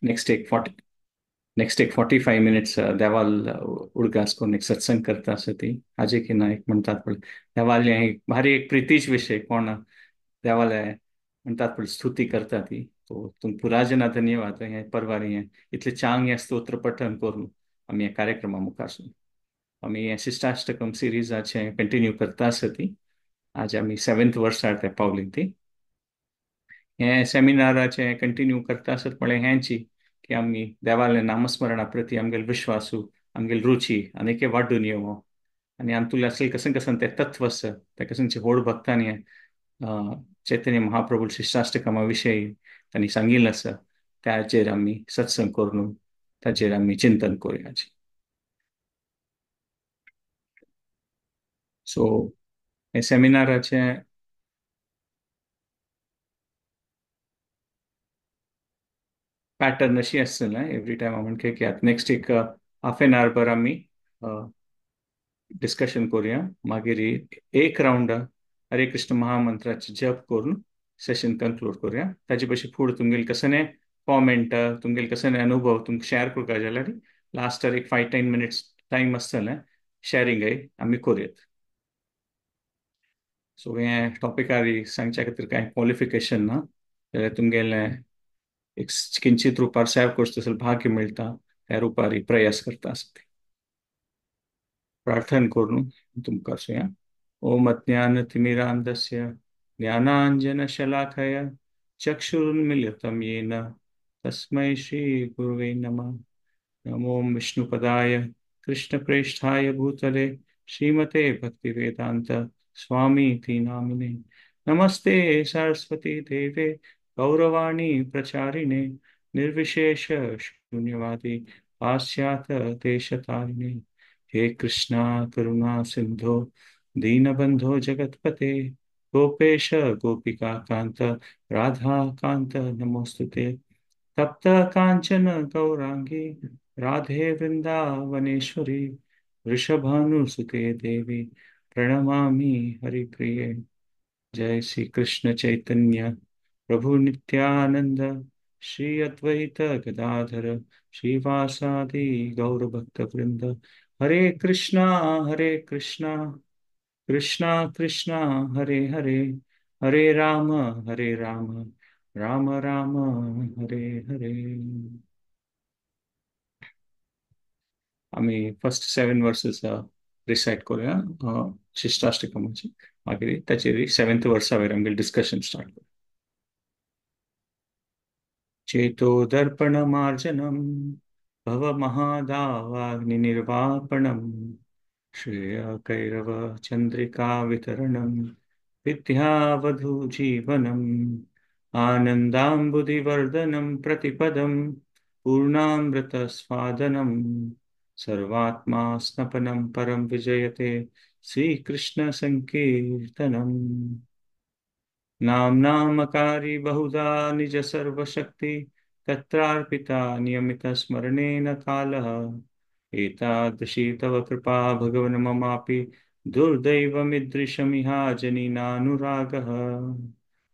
Next एक forty next एक 45 minutes देवाल उडगास करून एक सत्संग करता आसा ती हाजे की ना एक म्हणतात पळय देवाल हें एक भारी एक प्रितीच विशय कोण देवाले म्हणतात पळय स्तुती करता ती. तो तुमकां पुराजना धन्यवाद. हें परवारी हें इतलें चांग हें स्तोत्र पठन करून आमी ह्या कार्यक्रमा मुखार आमी हें शिष्टाष्टकम सिरिजाचें कंटिन्यू करता आसा ती. आज आमी 7th वर्सार ते पावली ती. हें सेमिनाराचें कंटिन्यू करता आसत म्हळ्यार हेंची की आमी देवाले नामस्मरणा प्रती आमगेले विश्वासू आमगेली रुची आनी वाडून येवो आनी आमतुले असले कसन कसन ते तत्व आसा ते कसनचे व्हड भक्तांनी चैतन्य महाप्रभू शिष्टाष्टकमा विशयी तांणी सांगिल्लें आसा ताचेर आमी सत्संग करून ताचेर आमी चिंतन करुया. सो हे सेमिनाराचें पॅटर्न अशी आसतलें एवरी टायम हांव म्हणटा की आतां नेक्स्ट एक हाफ एन our भर आमी डिस्कशन करुया, मागीर एक रावंड हरे कृष्ण महामंत्राचे जप करून सेशन कंक्लूड करुया. ताजे पशी फुडें तुमगेले कसले कॉमेंट तुमगेले कसले अनुभव तुमकां शेअर करपाक जाल्यार लास्टार एक 5-10 मिनिट्स टायम आसतलें शेअरिंगय आमी करुयात. सो हें टॉपिकार सांगच्या खातीर कांय क्वॉलिफिकेशन ना जाल्यार तुमगेलें एक किंचित रुपार सेव करचो तसो भाग्य मेळटा त्या रुपार प्रयास करता आसता. प्रार्थना करून तुमकां आसूया. ओम अज्ञानतिमिरान्धस्य ज्ञानांजनशलाकया चक्षुरुन्मीलितं येन तस्मै श्री गुरुवे नमः. नमो विष्णुपदाय कृष्णप्रेष्ठाय भूतले श्रीमते भक्तिवेदांत स्वामीति नामिने. नमस्ते सरस्वती देवे गौरवाणी प्रचारिणे निर्विशेष शून्यवादी पाश्चात्य देशतारिणे. हे कृष्णा करुणा सिंधो दीनबंधो जगत्पते गोपेश गोपिका कांत राधा कांत नमोस्तुते. तप्त कांचन गौरांगी राधे वृंदावनेश्वरी वृषभानुसुते देवी प्रणमामि हरिप्रिये. जय श्री कृष्ण चैतन्य प्रभु नित्यानंद श्री अद्वैत गदाधर श्रीवासादि गौर भक्त वृंद. हरे कृष्णा कृष्णा कृष्णा हरे हरे, हरे राम राम राम हरे हरे. आमी फर्स्ट 7 वर्सेस रिसायट करुया शिष्टाष्टकमाची, मागीर ताचेर 7th वर्सा वयर आमगेलें डिस्कशन स्टार्ट करुया. चेतो दर्पण मार्जनम भव महादावाग्नि निर्वापणम श्रेय कैरव चंद्रिका वितरणम विद्यावधू जीवनम आनंदाम्बुधिवर्धनम प्रतिपदम पूर्णामृत स्वादनम सर्वात्मा स्नपनम परम विजयते श्रीकृष्ण संकीर्तनम. नाम नामकारी बहुधा निज सर्वशक्ति तत्रार्पिता नियमित स्मरणेन कालः एतादृशी तव कृपा भगवन् ममापि दुर्दैवमिदृशमिहाजनीनानुरागः.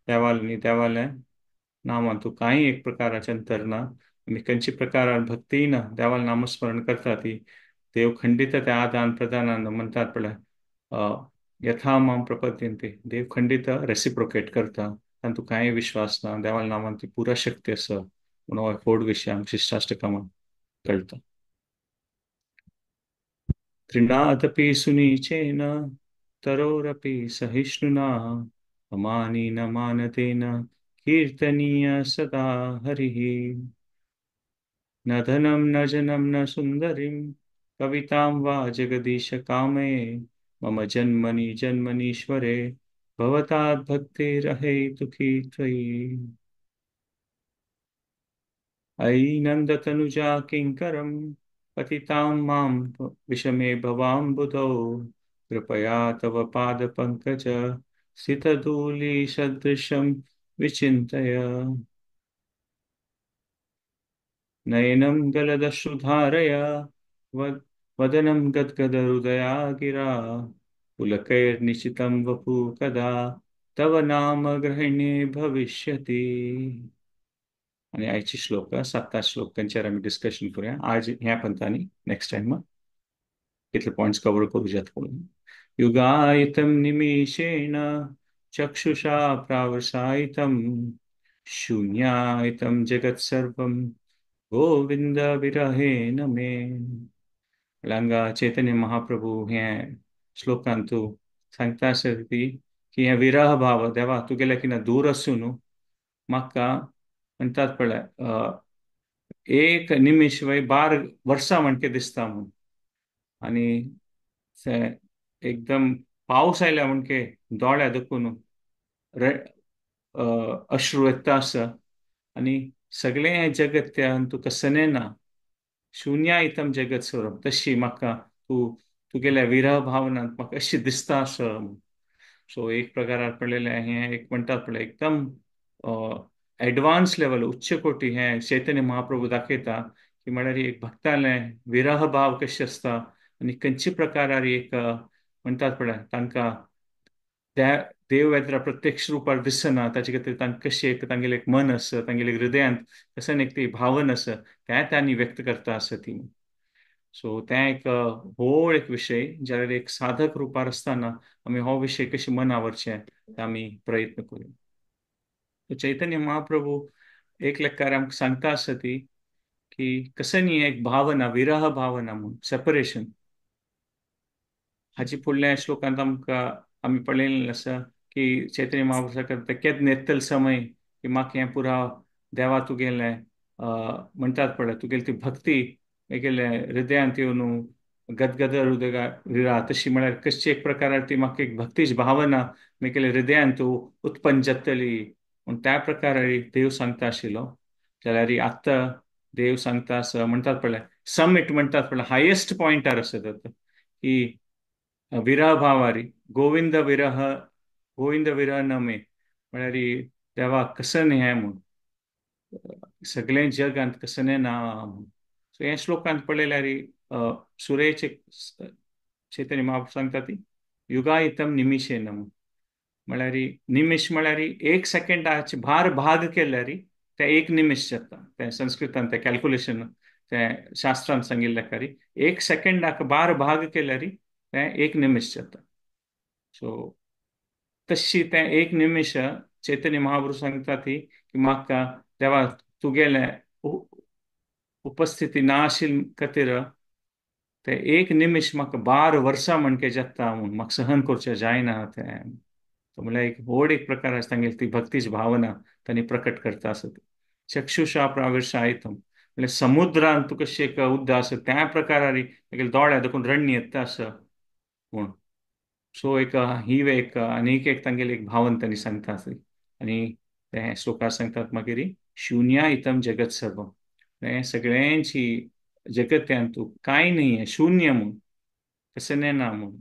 देवाल देवालें नामान तूं कांय एक प्रकाराचें अंतर ना, आमी खंयच्या प्रकारान भक्ती ना देवाल नामस्मरण करता ती देव खंडीत त्या आदान प्रदानान म्हणतात पळय यथा माम प्रपद्यन्ते, देव खंडीत रेसिप्रोकेट करता, तातूंत कांय विश्वास ना. देवाल नामान ती पुरा शक्ती आसा म्हणून हो व्हड विशय आमकां शिष्टाष्टकामान कळटा. त्रिनादपि सुनीचेन तरोरपि सहिष्णुना अमानिन मानतेन कीर्तनीय सदा हरिः. न धनं न जनं न सुंदरीं कवितां वा जगदीश कामये मम जन्मनि जन्मनीश्वरे भवतात् भक्तिरहेतुकी त्वयि. अयि नन्दतनुजा किङ्करं पतितां मां विषमे भवाम्बुधौ कृपया तव पादपङ्कज स्थितधूलिसदृशं विचिन्तय. नयनं गलदश्रुधारया वदनं गद्गदहृदया गिरा पुलकैर्निशितं वपु कदा तव नाम ग्रहणे भविष्यति. आनी आयची श्लोक 7 श्लोक तांचेर आमी डिस्कशन करूया आज ह्या पंथांनी. नेक्स्ट टायम कितले पॉयंट्स कवर करूं जाता पळोवया. युगायतं निमिषेण चक्षुषा प्रावसायितं शून्यायतं जगत् सर्वं गोविंद विरहेण मे. हांगा चैतन्य महाप्रभू हे श्लोकांतू सांगता आसा ती की हे विरह भाव देवा तुगेले किना दूर आसूं न्हू म्हाका म्हणटात पळय एक निमिश वय 12 वर्सां म्हणके दिसता म्हूण. आनी एकदम पावस आयल्या म्हणके दोळ्या दुखून अश्रू येता आसा आनी सगळें हें जगत त्या तुका सनेना शून्यायतम जगत स्वरूप तशी म्हाका तूं तुगेल्या विरह भावनांत म्हाका अशी दिसता आसा. सो एक प्रकारार पडलेलें हें एक म्हणटात पळय एकदम एडवान्स लेवल उच्च कोटी हें चैतन्य महाप्रभू दाखयता की म्हळ्यार एक भक्तालें विरह भाव कशें आसता आनी खंयचे प्रकारार एक म्हणटात पळय तांकां त्या देव येत्रा प्रत्यक्ष रुपार दिसना ताचे खातीर तांकां कशें एक तांगेलें एक मन आसा तांगेलें हृदयांत कशें एक ती भावन आसा तें तांणी व्यक्त करता आसा ती. सो तें एक व्हड एक विशय जाल्यार एक साधक रुपार आसतना आमी हो विशय कशें मनावरचें ते आमी प्रयत्न करूया. चैतन्य महाप्रभू एक लेखार आमकां सांगता आसा ती की कशें न्ही एक भावना विरह भावना म्हूण सेपरेशन हाची फुडल्या श्लोकांत आमकां आमी पळयलें आसा की चैतन्य महाप्रभू केन्ना येतलो समय की म्हाका हें पुरा देवा तुगेलें म्हणटात पळय तुगेली ती भक्ती गेले हृदयांत येवन गदगद हृदय विरा तशी म्हळ्यार कशी एक प्रकारार ती म्हाका एक भक्तीची भावना म्हगेले हृदयांत उत्पन्न जातली म्हूण त्या प्रकारार देव सांगता आशिल्लो. जाल्यार आतां देव सांगता आसा म्हणटात पळय समीट म्हणटात पळय हायेस्ट पॉयंटार आसा की विरह भावारी गोविंद विरह गोविंद विरह न मे म्हळ्यार देवा कसं हें म्हूण सगळें जगांत कसं ना म्हूण. सो ह्या श्लोकांत पळयल्यार सुरेचे चैतन्य महाप्रभू सांगता ती युगायतम निमिशेन म्हूण म्हळ्यार निमिश म्हळ्यार एक सेकंडाचे भार भाग केल्यार ते एक निमिश जाता. तें संस्कृतान तें कॅल्कुलेशन तें शास्त्रान सांगिल्लें कारी एक सेकंडाक 12 भाग केल्यार तें एक निमिश जाता. सो तशी तें एक निमिश चैतन्य महाप्रभू सांगता ती की म्हाका देवा तुगेलें उपस्थिती ना आशिल्ले खातीर ते एक निमिश म्हाका 12 वर्सां म्हणके जाता म्हूण म्हाका सहन करचें जायना तें. म्हणल्यार एक व्हड एक प्रकार आसा तांगेली ती भक्तीची भावना तांणी प्रकट करता आसा. चक्षुषा प्राविर्शायतम म्हणल्यार समुद्रांत तुका कशें एक उदक आसा त्या प्रकारार तागेले दोळ्या देखून रण्य येता आसा म्हूण. सो एक ही एक आनीक एक तांगेली एक भावना तांणी सांगता आसा. आनी ते श्लोकार सांगतात मागीर शून्यायतम जगत सर्व हें सगळ्यांची जगत्यांत कांय न्ही शून्य म्हूण कशें ना म्हूण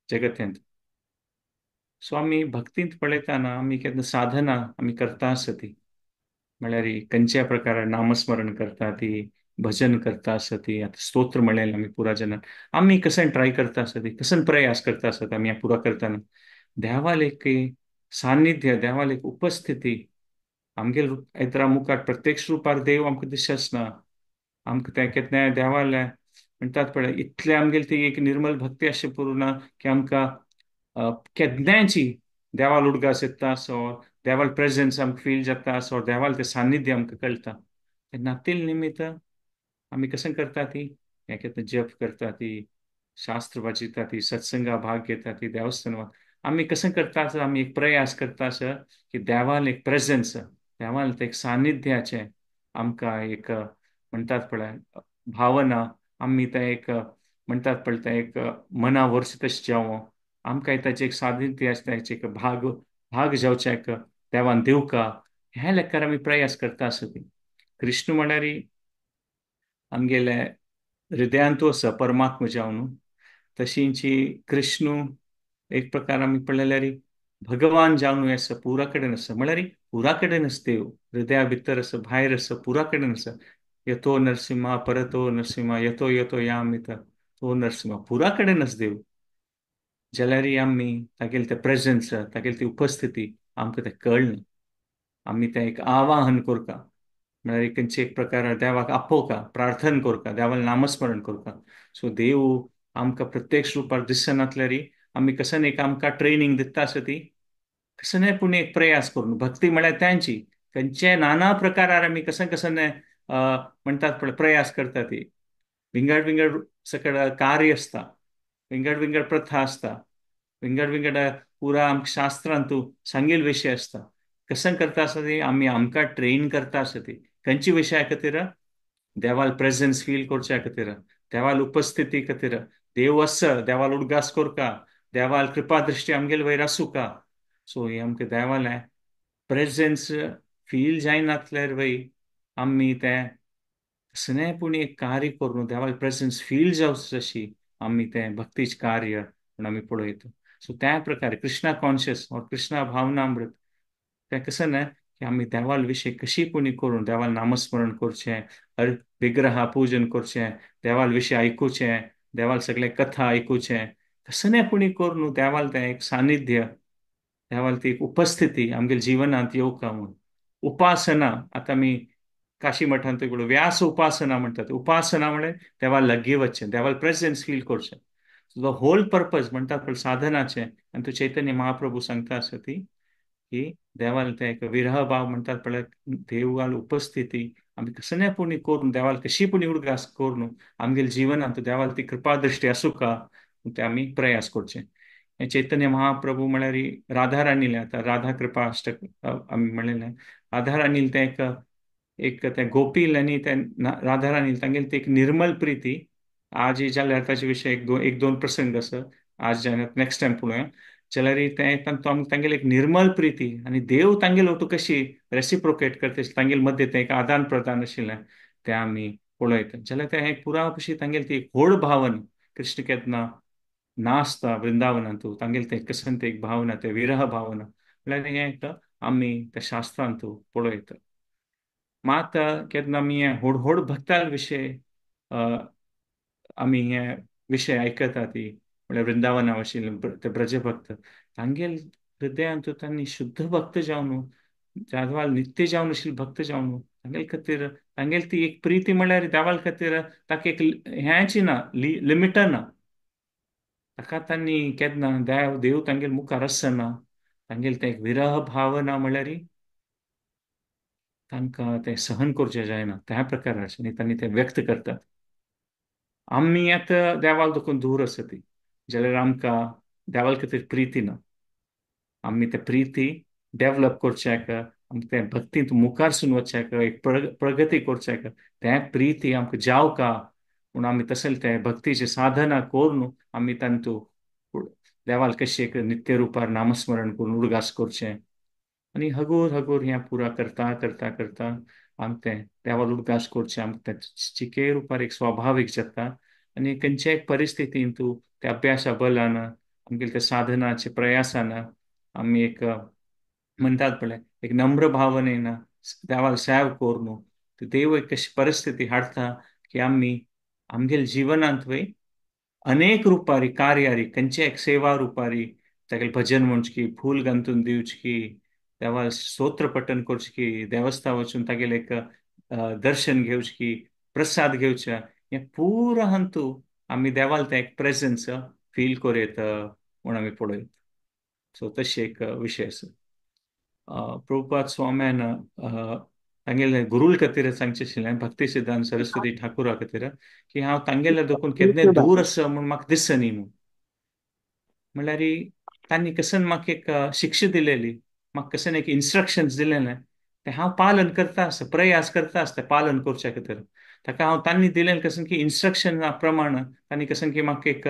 जगत्यांत. सो आमी भक्तींत पळयतना आमी केन्ना साधना आमी करता आसा ती म्हळ्यार खंयच्या प्रकारार नामस्मरण करता ती भजन करता आसा ती आतां स्तोत्र म्हणलें आमी पुरा जनान आमी कशें ट्राय करता आसा ती कशें प्रयास करता आसता आमी पुरा करतना देवाल एक सान्निध्य देवाल एक उपस्थिती आमगेले येत्रा मुखार प्रत्यक्ष रुपार देव आमकां दिसना आमकां तें केन्ना देवालें म्हणटात पळय इतलें आमगेली ती एक निर्मल भक्ती अशें पूर्ण की आमकां केन्नाची देवाल उडगास येता असो देवाल प्रेजन्स आमकां फील जाता असो देवाल तें सान्निध्य आमकां कळटा. नातील निमित्त आमी कशें करता ती हें केन्ना जप करता ती शास्त्र वाचिता ती सत्संगा भाग घेता ती देवस्थान आमी कशें करता आसा आमी एक प्रयास करता आसा की देवाल एक प्रेजन्स देवाल तें एक सान्निध्याचें आमकां एक म्हणटात पळय भावना आमी तें एक म्हणटात पळय तें एक मना वर्स तशें जावं आमकां ताचें एक सान्निध्य आसता ताचें एक भाग भाग जावचें एक देवान दिवका ह्या लेखार आमी प्रयास करता आसा ती. कृष्ण म्हळ्यार आमगेले हृदयांतू आसा परमात्मा जावन तशींची कृष्ण एक प्रकार आमी पळयल्यार भगवान जावन आसा पुरा कडेन आसा म्हळ्यार पुरा कडेन आसा देव हृदया भितर आसा भायर आसा पुरा कडेन आसा. यतो नरसिंहा परतो नरसिंहा यतो यतो यामित तो नरसिंहा पुरा कडेन आसा देव. जाल्यार आमी तागेले ते प्रेजन्स तागेली ती उपस्थिती आमकां तें कळना आमी तें एक आवाहन करता म्हळ्यार एक खंयचे एक प्रकार देवाक आपोवका, प्रार्थना करता, देवाक नामस्मरण करता. सो देव आमकां प्रत्यक्ष रुपार दिसनातल्यारी आमी कसन एक आमकां ट्रेनिंग दिता आसा ती कसने पूण एक प्रयास करून भक्ती म्हळ्यार त्यांची खंयचे नाना प्रकारार आमी कसन कसन म्हणटात पळय प्रयास करता ती विंगड विंगड सकड कार्य आसता, विंगड विंगड प्रथा आसता, विंगड विंगड पुरा आमकां शास्त्रांतू सांगील विशय आसता. कसन करता आसा ती आमी आमकां ट्रेन करता आसा ती खंयची विशया खातीर, देवाल प्रेजन्स फील करच्या खातीर, देवाल उपस्थिती खातीर, देव आसा, देवाल उडगास करका, देवाल कृपा दृश्टी आमगेले वयर आसूका. सो हे आमकां देवालें प्रेजन्स फील जायनातल्यार वय आमी तें कसलें पूण एक कार्य करून देवाल प्रेजन्स फील जावचें जशी आमी तें भक्तीचें कार्य म्हूण आमी पळयता. सो त्या प्रकारे कृष्णा कॉन्शियस और कृष्णा भावनामृत तें कशें न्हय की आमी देवाल विशय कशी पुणी करून देवाल नामस्मरण करचें, हर विग्रह पूजन करचें, देवाल विशय आयकुचें, देवाल सगळे कथा आयकुचें, कसलें पुणी करून देवाल तें एक सानिध्य, देवाल ती एक उपस्थिती आमगेल्या जिवनांत येवका म्हूण. उपासना, आतां आमी काशी मठांत व्यास उपासना म्हणटात. उपासना म्हळ्यार देवाल लागीं वचचें, देवाल प्रेजन्स फील करचें. सो the whole purpose म्हणटात पळय साधनाचें, आनी तो चैतन्य महाप्रभू सांगता आसा ती की देवाल तें एक विरह भाव म्हणटात पळय, देवाल उपस्थिती आमी कसलें पुणी करून देवाल कशी पुणी उडगास करून आमगेल्या जिवनांत देवाल ती कृपा दृश्टी आसूका ते आमी प्रयास करचे. हें चैतन्य महाप्रभू म्हळ्यार राधा राणीलें, आतां राधा कृपा अष्टक आमी म्हणलें, राधा राणीलें तें एक एक तें गोपील आनी तें राधा राणील तांगेली ती एक निर्मल प्रिती. आज जाल्यार ताचे विशय एक दोन प्रसंग आसा, आज जाल्यार नेक्स्ट टायम पळोवया. जाल्यार तें तांगेली एक निर्मल प्रिती आनी देव तांगेलो ओटू कशी रेसिप्रोकेट करता, तांगेले मध्य तें एक आदान प्रदान आशिल्लें तें आमी पळयता. जाल्यार तें एक पुरा कशी तांगेली ती एक व्हड भावना, कृष्ण केन्ना नासता वृंदावनांतू तांगेली तें कसन तें एक भावना, तें विरह भावना म्हळ्यार हें एक आमी त्या शास्त्रांतू पळयता. मात केन्ना आमी हे व्हड व्हड भक्तां विशय आमी हे विशय आयकता ती म्हळ्यार वृंदावना आशिल्ले ते ब्रजभक्त तांगेल हृदयांत तांणी शुद्ध भक्त जावन देवाल नित्य जावन आशिल्ले भक्त जावन तांगेल खातीर तांगेल ती एक प्रिती म्हळ्यार देवाल खातीर ताका एक हेंच ना, लिमिटा ना. ताका तांणी केन्ना देव देव तांगेल मुखार आसना तांगेल तें एक विरह भावना म्हळ्यार तांकां तें सहन करचें जायना त्या प्रकाराचें आनी तांणी तें व्यक्त करतात. आमी आतां देवाल देखून दूर आसा ती जाल्यार आमकां देवाल खातीर प्रिती ना. आमी ते प्रिती डेवलप करच्याक, आमकां तें भक्तींत मुखार सून वचच्याक, एक प्रगती करच्याक तें प्रिती आमकां जावका म्हूण आमी तशें तें भक्तीचें साधना करून आमी तांतू देवाल कशें एक नित्य रुपार नामस्मरण करून उडगास करचें आनी हगूर हगूर हें पुरा करता करता करता आमकां तें देवाल उडगास करचें, आमकां तें चिके रुपार एक स्वाभावीक जाता. आनी खंयच्याय एक परिस्थितींत तूं त्या अभ्यासा बलान आमगेले त्या साधनाचे प्रयासान आमी एक म्हणटात पळय एक नम्र भावनेन देवाक सेव करून देव एक अशी परिस्थिती हाडटा की आमी आमगेले जिवनांत वय अनेक रुपारी कार्यारी खंयच्या एक सेवा रुपारी तागेले भजन म्हणची, फूल घालून दिवची, देवा स्तोत्र पठन करची, देवस्थान वचून तागेले एक दर्शन घेवची, प्रसाद घेवचे, हें पुरा हंतू आमी देवाल तें एक प्रेजन्स फील करूं येता म्हूण आमी पळयत. सो तशें एक विशय आसा. प्रभुपाद स्वाम्यान तांगेले गुरूल खातीर सांगचें आशिल्लें, भक्ती सिद्धांत सरस्वती ठाकुरा खातीर, की हांव तांगेले देखून केन्नाय दूर आसा म्हूण म्हाका दिसनी म्हूण. म्हणल्यार तांणी कसन म्हाका एक शिक्षा दिलेली, म्हाका कसन एक इन्स्ट्रक्शन्स दिलेलें तें हांव पालन करता आसता, प्रयास करता आसता पालन करच्या खातीर. ताका हांव तांणी दिलेलें कसन की इन्स्ट्रक्शना प्रमाण तांणी कसन की म्हाका एक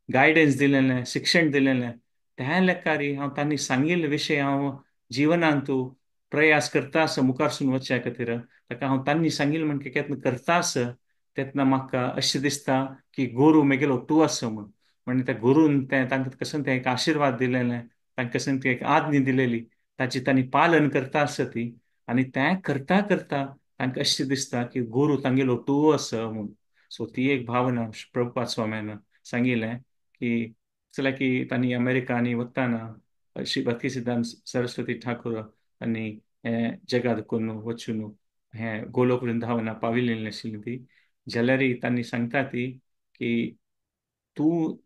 गायडन्स दिलेलें, शिक्षण दिलेलें, त्या लेखारी हांव तांणी सांगिल्ले विशय हांव जिवनांतू प्रयास करता आसा मुखारसून वचच्या खातीर. ताका हांव तांणी सांगिल्लें म्हण केन्ना करता आसा तेन्ना म्हाका अशें दिसता की गुरू मेगेलो तूं आसा म्हूण. म्हणजे त्या गुरून तें तांकां कसन तें एक आशिर्वाद दिलेलें, तांकां कसन ती एक आज्ञा दिलेली, ताची तांणी पालन करता आसा ती. आनी तें करता करता तांकां अशें दिसता की गुरू तांगेलो तूं आसा म्हूण. सो ती एक भावना प्रभुपाद स्वाम्यान सांगिल्लें की चला की तांणी अमेरिका आनी वतना श्री भक्ती सिद्धांत सरस्वती ठाकूर आनी हें जगात करून वचून हें गोलोक वृंदावना पाविल्ली आशिल्ली ती, जाल्यार तांणी सांगता ती की तूं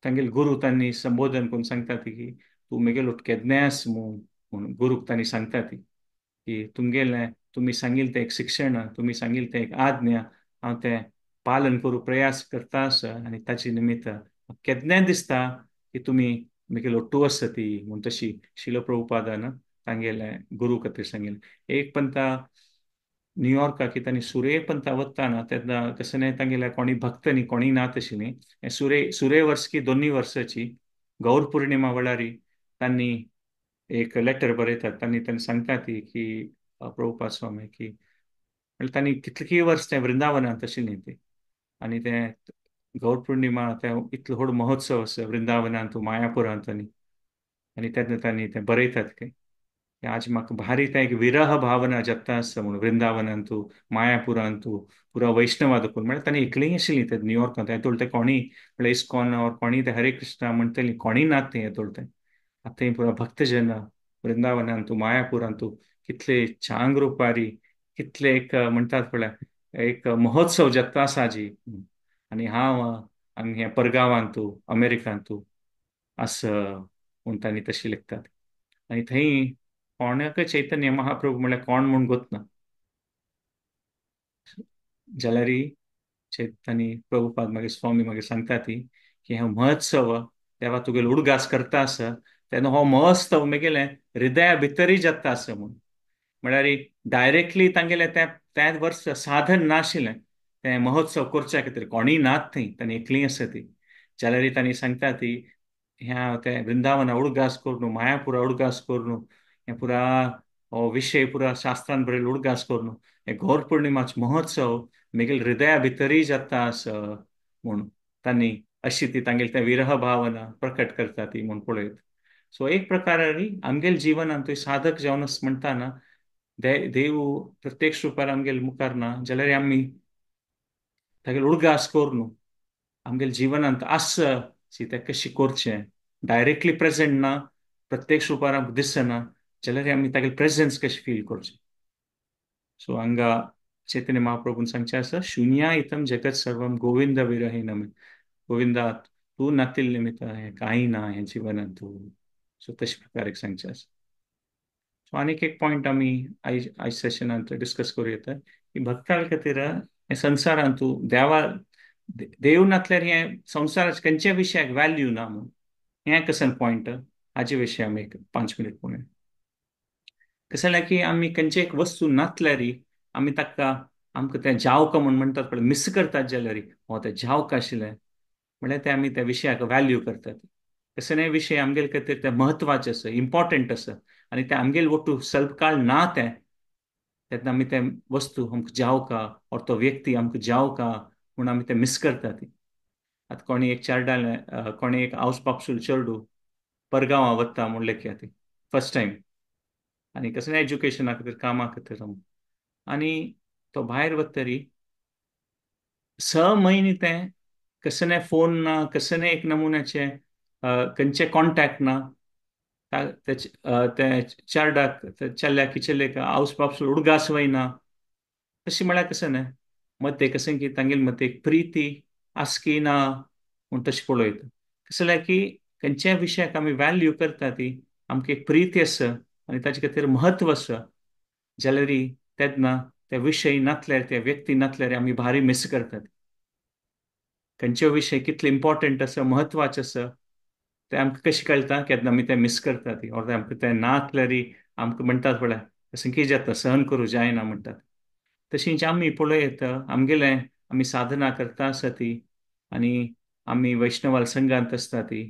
तांगेले गुरू तांणी संबोधन करून सांगता ती की तूं मेगेलो केदनास म्हूण गुरूक तांणी सांगता ती की तुमगेलें तुमी सांगिल्लें तें एक शिक्षण, तुमी सांगिल्लें तें एक आज्ञा हांव तें पालन करूं प्रयास करता आसा आनी ताचे निमित्त केन्नाय दिसता की तुमी मेगेलो ओट्टू आसा ती म्हूण तशी शिलो प्रभुपादान तांगेले गुरू खातीर सांगिल्लें. एक पंता न्यूयॉर्काक की तांणी सुरे पंथा वतना तेन्ना तशें न्हय तांगेल्या कोणी भक्त न्ही कोणी ना तशी न्ही, सुरे सुरे वर्स की दोनूय वर्साची गौर पौर्णिमा वेळारी तांणी एक लेटर बरयतात, तांणी तांणी सांगता ती की प्रभुपाद स्वामी की म्हणल्यार तांणी कितलीं वर्स तें वृंदावनांत आशिल्लीं ती आनी तें गौर पौर्णिमा तें इतलो व्हड महोत्सव आसा वृंदावनांत मायापुरांत आनी आनी तेन्ना तांणी तें बरयतात की आज म्हाका भारी तें एक विरह भावना जाता आसा म्हणून वृंदावनांतू मायापुरांतू पुरा वैष्णवा देखून म्हळ्यार तांणी एकलीय आशिल्लीं ते न्यूयॉर्कांत हें ते कोणी म्हळ्यार इस्कॉन ऑर कोणी ते हरे कृष्णा म्हणटली कोणी नात तें हें तें आतां पुरा भक्तजन वृंदावनांतू मायापुरांतू कितले चांग रुपारी कितले एक म्हणटात पळय एक महोत्सव जाता आसा जी आनी हांव आनी हें परगांवांतू अमेरिकांतू आसा म्हूण तांणी तशी लिखतात. आनी थंय कोणाक चैतन्य महाप्रभू म्हळ्यार कोण म्हूण गोतना जाल्यार चैतन्य प्रभुपाद मागीर स्वामी मागीर सांगता ती की हो महोत्सव तेवा तुगेलो उडगास करता आसा तेन्ना हो महोत्सव मेगेले हृदया भितरय जाता आसा म्हूण, म्हळ्यार डायरेक्टली तांगेले त्या त्याच वर्स साधन नाशिल्लें तें महोत्सव करच्या खातीर कोणीय नात थंय तांणी एकलीं आसा ती, जाल्यार तांणी सांगता ती ह्या तें वृंदावना उडगास करून मायापुरा उडगास करून हें पुरा हो विशय पुरा शास्त्रान बरयल्लो उडगास करून हें गौर पौर्णिमाचो महोत्सव मेगेले हृदया भितरय जाता आसा म्हूण तांणी अशी ती तांगेली तें विरह भावना प्रकट करता ती म्हूण पळयत. सो एक प्रकारारी आमगेले जिवनांत साधक जावन म्हणटा ना देव प्रत्यक्ष रुपार आमगेले मुखार ना जाल्यार आमी तागेलो उडगास करून आमगेले जिवनांत आसा तें कशें करचें, डायरेक्टली प्रेजेंट ना प्रत्यक्ष रुपार आमकां दिसना जाल्यार आमी तागेले प्रेजेन्स कशें फील करचें. सो हांगा चैतन्य महाप्रभून सांगचें आसा शुन्या इतम जगत सर्वम गोविंद विरहीनम, गोविंदा तूं नातिल्ले निमित्त हें कांय ना हें जिवनांत तूं. सो तशे प्रकारे सांगचें आसा. सो आनीक एक पॉयंट आमी आयज आयज सेशनांत डिस्कस करूं येता की भक्तां खातीर हें संवसारांत देवा देव नासल्यार हें संवसाराच्या खंयच्या विशयाक व्हॅल्यू ना म्हूण हें कसं पॉयंट हाजे विशय आमी एक 5 मिनट पळोवया. कशें जाल्यार की आमी खंयची एक वस्तू नासल्यार आमी ताका आमकां तें जावका म्हूण म्हणटात पळय मिस करतात जाल्यार हो तें जावका आशिल्लें म्हळ्यार तें आमी त्या विशयाक व्हॅल्यू करतात. कशें न्हय विशय आमगेले खातीर तें म्हत्वाचें आसा इम्पॉर्टंट आसा आनी तें आमगेले वट्टू स्वल्प काळ ना तें तेन्ना आमी तें वस्तू आमकां जावका ऑर तो व्यक्ती आमकां जावका म्हूण आमी तें मिस करतात. आतां कोणी एक चेरडालें कोणी एक आवस बापसूल चेरडू परगांवां वता म्हूण लेखया ती फर्स्ट टायम आनी कसलें एज्युकेशना खातीर कामा खातीर आनी तो भायर वतरी 6 म्हयने तें कसलें फोन ना कसलें एक नमुन्याचें खंयचें कॉन्टॅक्ट ना ते चेरडाक चेल्ल्याक किचेल्लेक आवस बापसूल उडगास वयना तशें म्हळ्यार कशें न्हय मत्ते कशें की तांगेले मत्ते एक प्रिती आसकी ना म्हूण तशें पळयता. कशें जाल्यार की खंयच्याय विशयाक आमी व्हॅल्यू करता ती आमकां एक प्रिती आसा आनी ताचे खातीर म्हत्व आसा जाल्यार तेन्ना ते विशय नासल्यार त्या व्यक्ती नासल्यार आमी भारी मिस करतात. खंयचे विशय कितले इम्पॉर्टंट आसा म्हत्वाचे आसा तें आमकां कशें कळटा केन्ना आमी तें मिस करतात ऑर आमकां तें नासल्यार आमकां म्हणटात पळय तशें कितें जाता सहन करूं जायना म्हणटात. तशींच आमी पळयत आमगेलें आमी साधना करता आसा ती आनी आमी वैष्णवाल संघांत आसता ती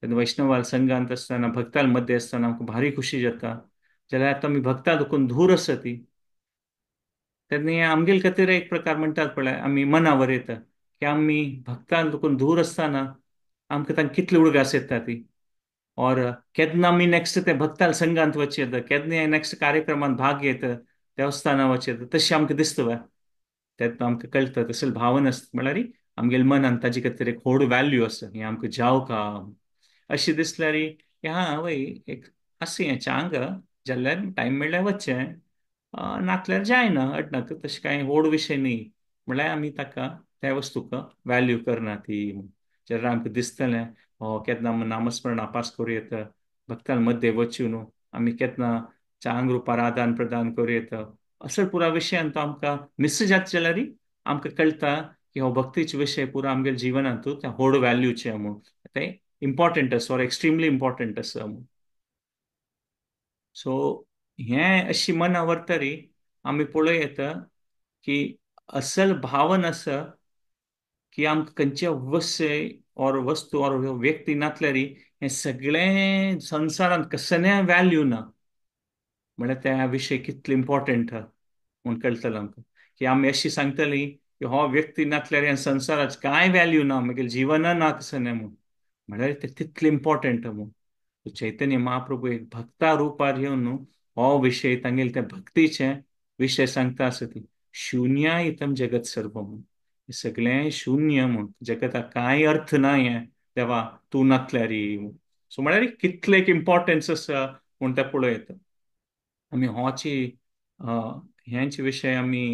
तेन्ना वैष्णवाल संघांत आसतना भक्तां मध्य आसतना आमकां भारी खुशी जाता जाल्यार आतां आमी भक्तां देखून धूर आसा ती तेन्ना आमगेले खातीर एक प्रकार म्हणटात पळय आमी मनावर येता की आमी भक्तां देखून धूर आसतना आमकां तांकां कितले उडगास येता ती ऑर केन्ना आमी नेक्स्ट ते भक्ताल संघांत वचचें येता केन्ना नेक्स्ट कार्यक्रमांत भाग घेत देवस्थानां वचचें येता तशें आमकां दिसता तेन्ना आमकां कळटा तसले भावना आसता म्हळ्यार आमगेले मनान ताजे खातीर एक व्हड व्हॅल्यू आसा हें आमकां जावका अशें दिसल्यार की हां वय एक आसा हें चांग जाल्यार टायम मेळ्ळ्यार वचचें नातल्यार जायना अडना, तशें कांय व्हड विशय न्ही. म्हणल्यार आमी ताका त्या वस्तूक व्हॅल्यू करना ती. जेन्ना आमकां दिसतलें केन्ना नामस्मरण आपास करूं येता, भक्तां मध्य वचून न्हू आमी केन्ना चांग रुपार आदान प्रदान करूं येता, असो पुरा विशयान तो आमकां मिस जाता जाल्यार आमकां कळटा की हो भक्तीचे विशय पुरा आमगेल्या जिवनांत त्या व्हड व्हॅल्यूचे म्हूण, तें इम्पॉर्टंट आसा ऑर एक्स्ट्रिमली इम्पॉर्टंट आसा म्हूण. सो हें अशी मना व्हरतरी आमी पळोवं येता की असल भावन आसा की आमकां खंयचे वस्तू ऑर वस्तू ऑर व्यक्ती नातल्यारी हें सगळें संवसारांत कसलें व्हॅल्यू ना, म्हळ्यार त्या विशय कितलो इम्पॉर्टंट आहा म्हूण कळटलें आमकां. की आमी अशी सांगतली की हो व्यक्ती नातल्यार ह्या संवसाराच कांय व्हॅल्यू ना, मागीर जिवन ना कसलें म्हूण, म्हळ्यार तें तितलें इम्पॉर्टंट म्हूण. चैतन्य महाप्रभू एक भक्ता रुपार येवन हो विशय तांगेले त्या भक्तीचे विशय सांगता आसा ती शून्य इतम जगत सर्व म्हूण, सगळें शून्य म्हूण, जगताक कांय अर्थ ना हें देवा तूं नातल्यारी. सो म्हळ्यार कितलें एक इम्पॉर्टन्स आसा म्हूण तें पळोवं येता. आमी होची हेंच विशय आमी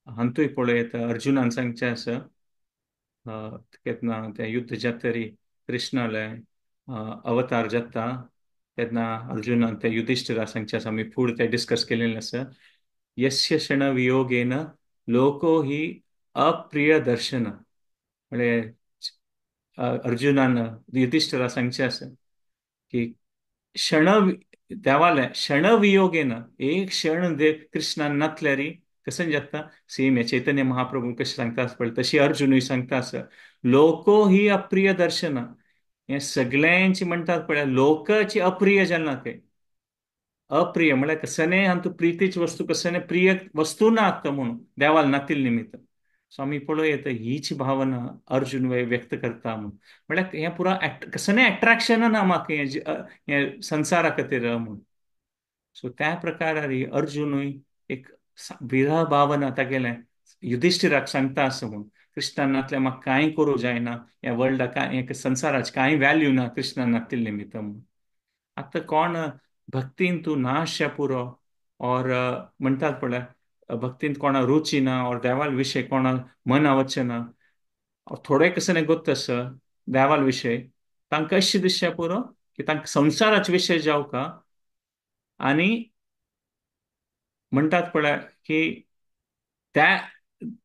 हांतूय पळोवं येता. अर्जुनान सांगचें आसा केन्ना तें युद्ध जातरी कृष्णालें अवतार जाता तेन्ना अर्जुनान ते युधिष्ठिरा सांगचें आसा, आमी फुडें तें डिस्कस केलेलें आसा. यस्य क्षण वियोगेन लोको हि अप्रिय दर्शन, म्हळ्यार अर्जुनान युधिष्ठिरा सांगचें आसा की क्षण देवालें क्षण वियोगेन एक क्षण दे कृष्णान नातल्यारी कशें जाता. सेम हे चैतन्य महाप्रभू कशें सांगता आसा पळय तशी अर्जुनूय सांगता आसा, लोको ही अप्रिय दर्शन, हें सगळ्यांची म्हणटात पळय लोकाची अप्रिय जालां ते. अप्रिय म्हळ्यार कसलें आमकां प्रितीची वस्तू कसलें प्रिय वस्तू ना आतां म्हणून देवाल नातील निमित्त. सो आमी पळोवं येता हीच भावना अर्जुन व्यक्त करता म्हूण, म्हळ्यार हें पुरा कसलें एट्रेक्शन ना म्हाका हें संवसारा खातीर म्हूण. सो त्या प्रकारार अर्जुनूय एक विरह भावना तागेलें युधिष्ठिराक सांगता आसा म्हूण, कृष्णान नातल्यार म्हाका कांय करूं जायना, ह्या वर्ल्डाक कांय संवसाराच कांय व्हॅल्यू ना कृष्णान नातिल्ले निमित्त म्हूण. आतां कोण भक्तीन तूं नाश पुरो ऑर म्हणटात पळय भक्तीन कोणा रुची ना ऑर देवाल विशय कोणा मना वचना ना, थोडे कसले गोत आसा देवाल विशय तांकां अशें दिसचें पुरो की तांकां संवसाराचे विशय जावका आनी म्हणटात पळय की त्या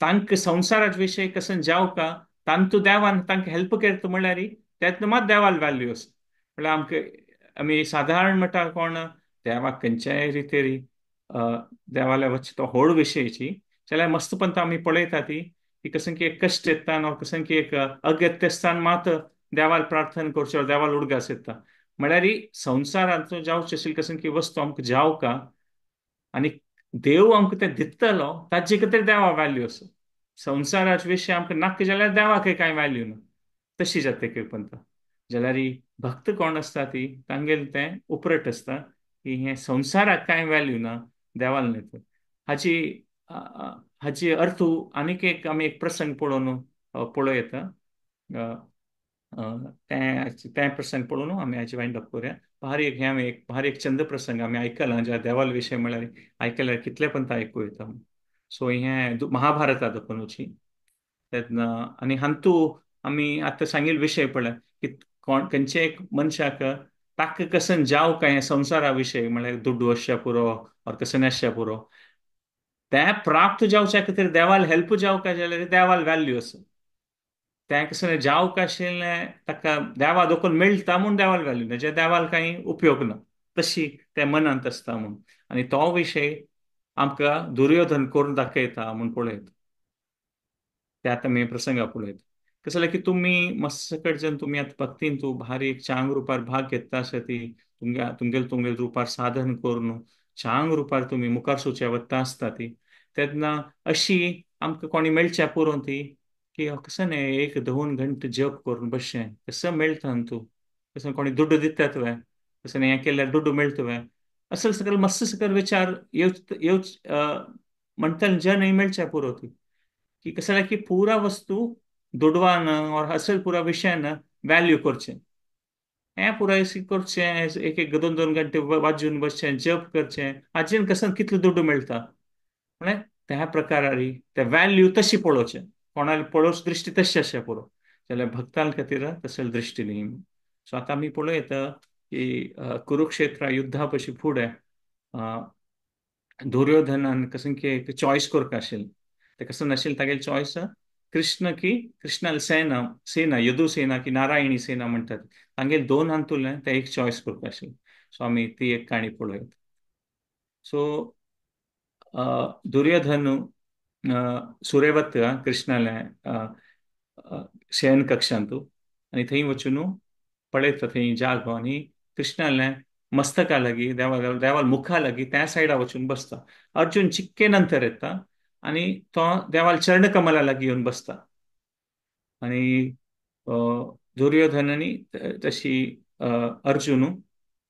तांकां संवसाराचे विशय कशें जावका तांतू देवान तांकां हेल्प करता म्हणल्यार त्यातून मात देवाल व्हॅल्यू आसा. म्हणल्यार आमकां आमी सादारण म्हणटा कोण देवाक खंयच्याय रितेरी देवाल्या वच तो व्हड विशयची जाल्यार मस्तपंत आमी पळयता ती की कसं की एक कश्ट येता वा कसं की एक अगत्य स्थान मात देवाल प्रार्थना करचें देवाल उडगास येता. म्हळ्यार संवसारांत जावचें आशिल्लें कसं की वस्तू आमकां जावका आनी देव आमकां तें दितलो ताजे खातीर देवा व्हॅल्यू आसा. संवसाराचे विशय आमकां नाका जाल्यार देवाकय कांय व्हॅल्यू ना, तशी जाता पंत. जाल्यार भक्त कोण आसता ती तांगेलें तें उपरट आसता की हें संवसाराक कांय व्हॅल्यू ना देवाल न्ही. हाची हाची अर्थ आनीक एक आमी एक प्रसंग पळोवन पळोवं येता, तें प्रसंग पळोवन आमी हाची वायंड अप करुया. भारी एक हें आमी एक भारी एक चंद प्रसंग आमी आयकलां, ज्या देवाल विशय म्हळ्यार आयकल्यार कितले पण आयकूं येता. सो हें महाभारतात पळोवची तेन्ना आनी हांतू आमी आतां सांगील विशय पळय की कोण खंयचे एक मनशाक ताका कसन जावं काय संवसारा विशय म्हळ्यार दुड्डू आसच्या पुरो ऑर कसन आसच्या पुरो, तें प्राप्त जावच्या खातीर देवाल हेल्प जावं काय जाल्यार देवाल व्हॅल्यू आसा. तें कसलें जावंक आशिल्लें ताका देवा दोकून मेळटा म्हूण देवाल व्हॅल्यू ना, जे देवाल कांय उपयोग ना तशी तें मनांत आसता म्हूण. आनी तो विशय आमकां दुर्योधन करून दाखयता म्हूण पळयता, ते आतां आमी प्रसंगा पळयता. कसं जालें की तुमी मस्त कडच्यान तुमी आतां भक्तीन तूं भारी एक चांग रुपार भाग घेता आसा ती तुमगे तुमगेले तुमगेले रुपार साधन करून चांग रुपार तुमी मुखार सुचे वता आसता ती, तेन्ना अशी आमकां कोणी मेळच्या पुरो ती की कसं न्ही एक दोन घंटे जप करून बसचें कसं मेळटा न्हू तूं, कसं कोणी दुड्डू दितात वे, कसं न्ही हें केल्यार दुड्डू मेळटा वे, असं सकल मस्त सकल विचार येवच येवच म्हणटले जे न्ही मेळच्या पुरो ती की कसं जालें की पुरा वस्तू दुडवान और असल पुरा विशयान व्हॅल्यू करचें. हें पुराय करचें, एक एक दोन दोन घंटे वाजून बसचें, जप करचें, हाजेन कसं कितलो दुडू मेळटा म्हळ्यार त्या प्रकारारी ते व्हॅल्यू तशी पळोवचें, कोणाली पळोवची दृश्टी तशी आसा पुरो, जाल्यार भक्तां खातीर तसली दृश्टी न्ही. सो आतां आमी पळयता की कुरुक्षेत्र युद्धा पशी फुडें दुर्योधनान कसं की एक चॉयस करपा आशिल्लें, तें कसं नाशिल्लें तागेली चॉयस कृष्ण की कृष्णाल सेना, सेना यदु सेना की नारायणी सेना म्हणटात, तांगेले दोन हातूंतलें तें एक चॉयस करपा आशिल्लें. सो आमी ती एक काणी पळोवया. सो दुर्योधन सुरेवत कृष्णाले शयन कक्षांतू आनी थंय वचून पळयता थंय जागो आनी कृष्णाले मस्तका लागी देवा देवाल मुखा लागी त्या सायडा वचून बसता. अर्जुन चिक्के नंतर येता आनी तो देवाल चरणकमला लागी येवन बसता. आनी दुर्योधनानी तशी अर्जुन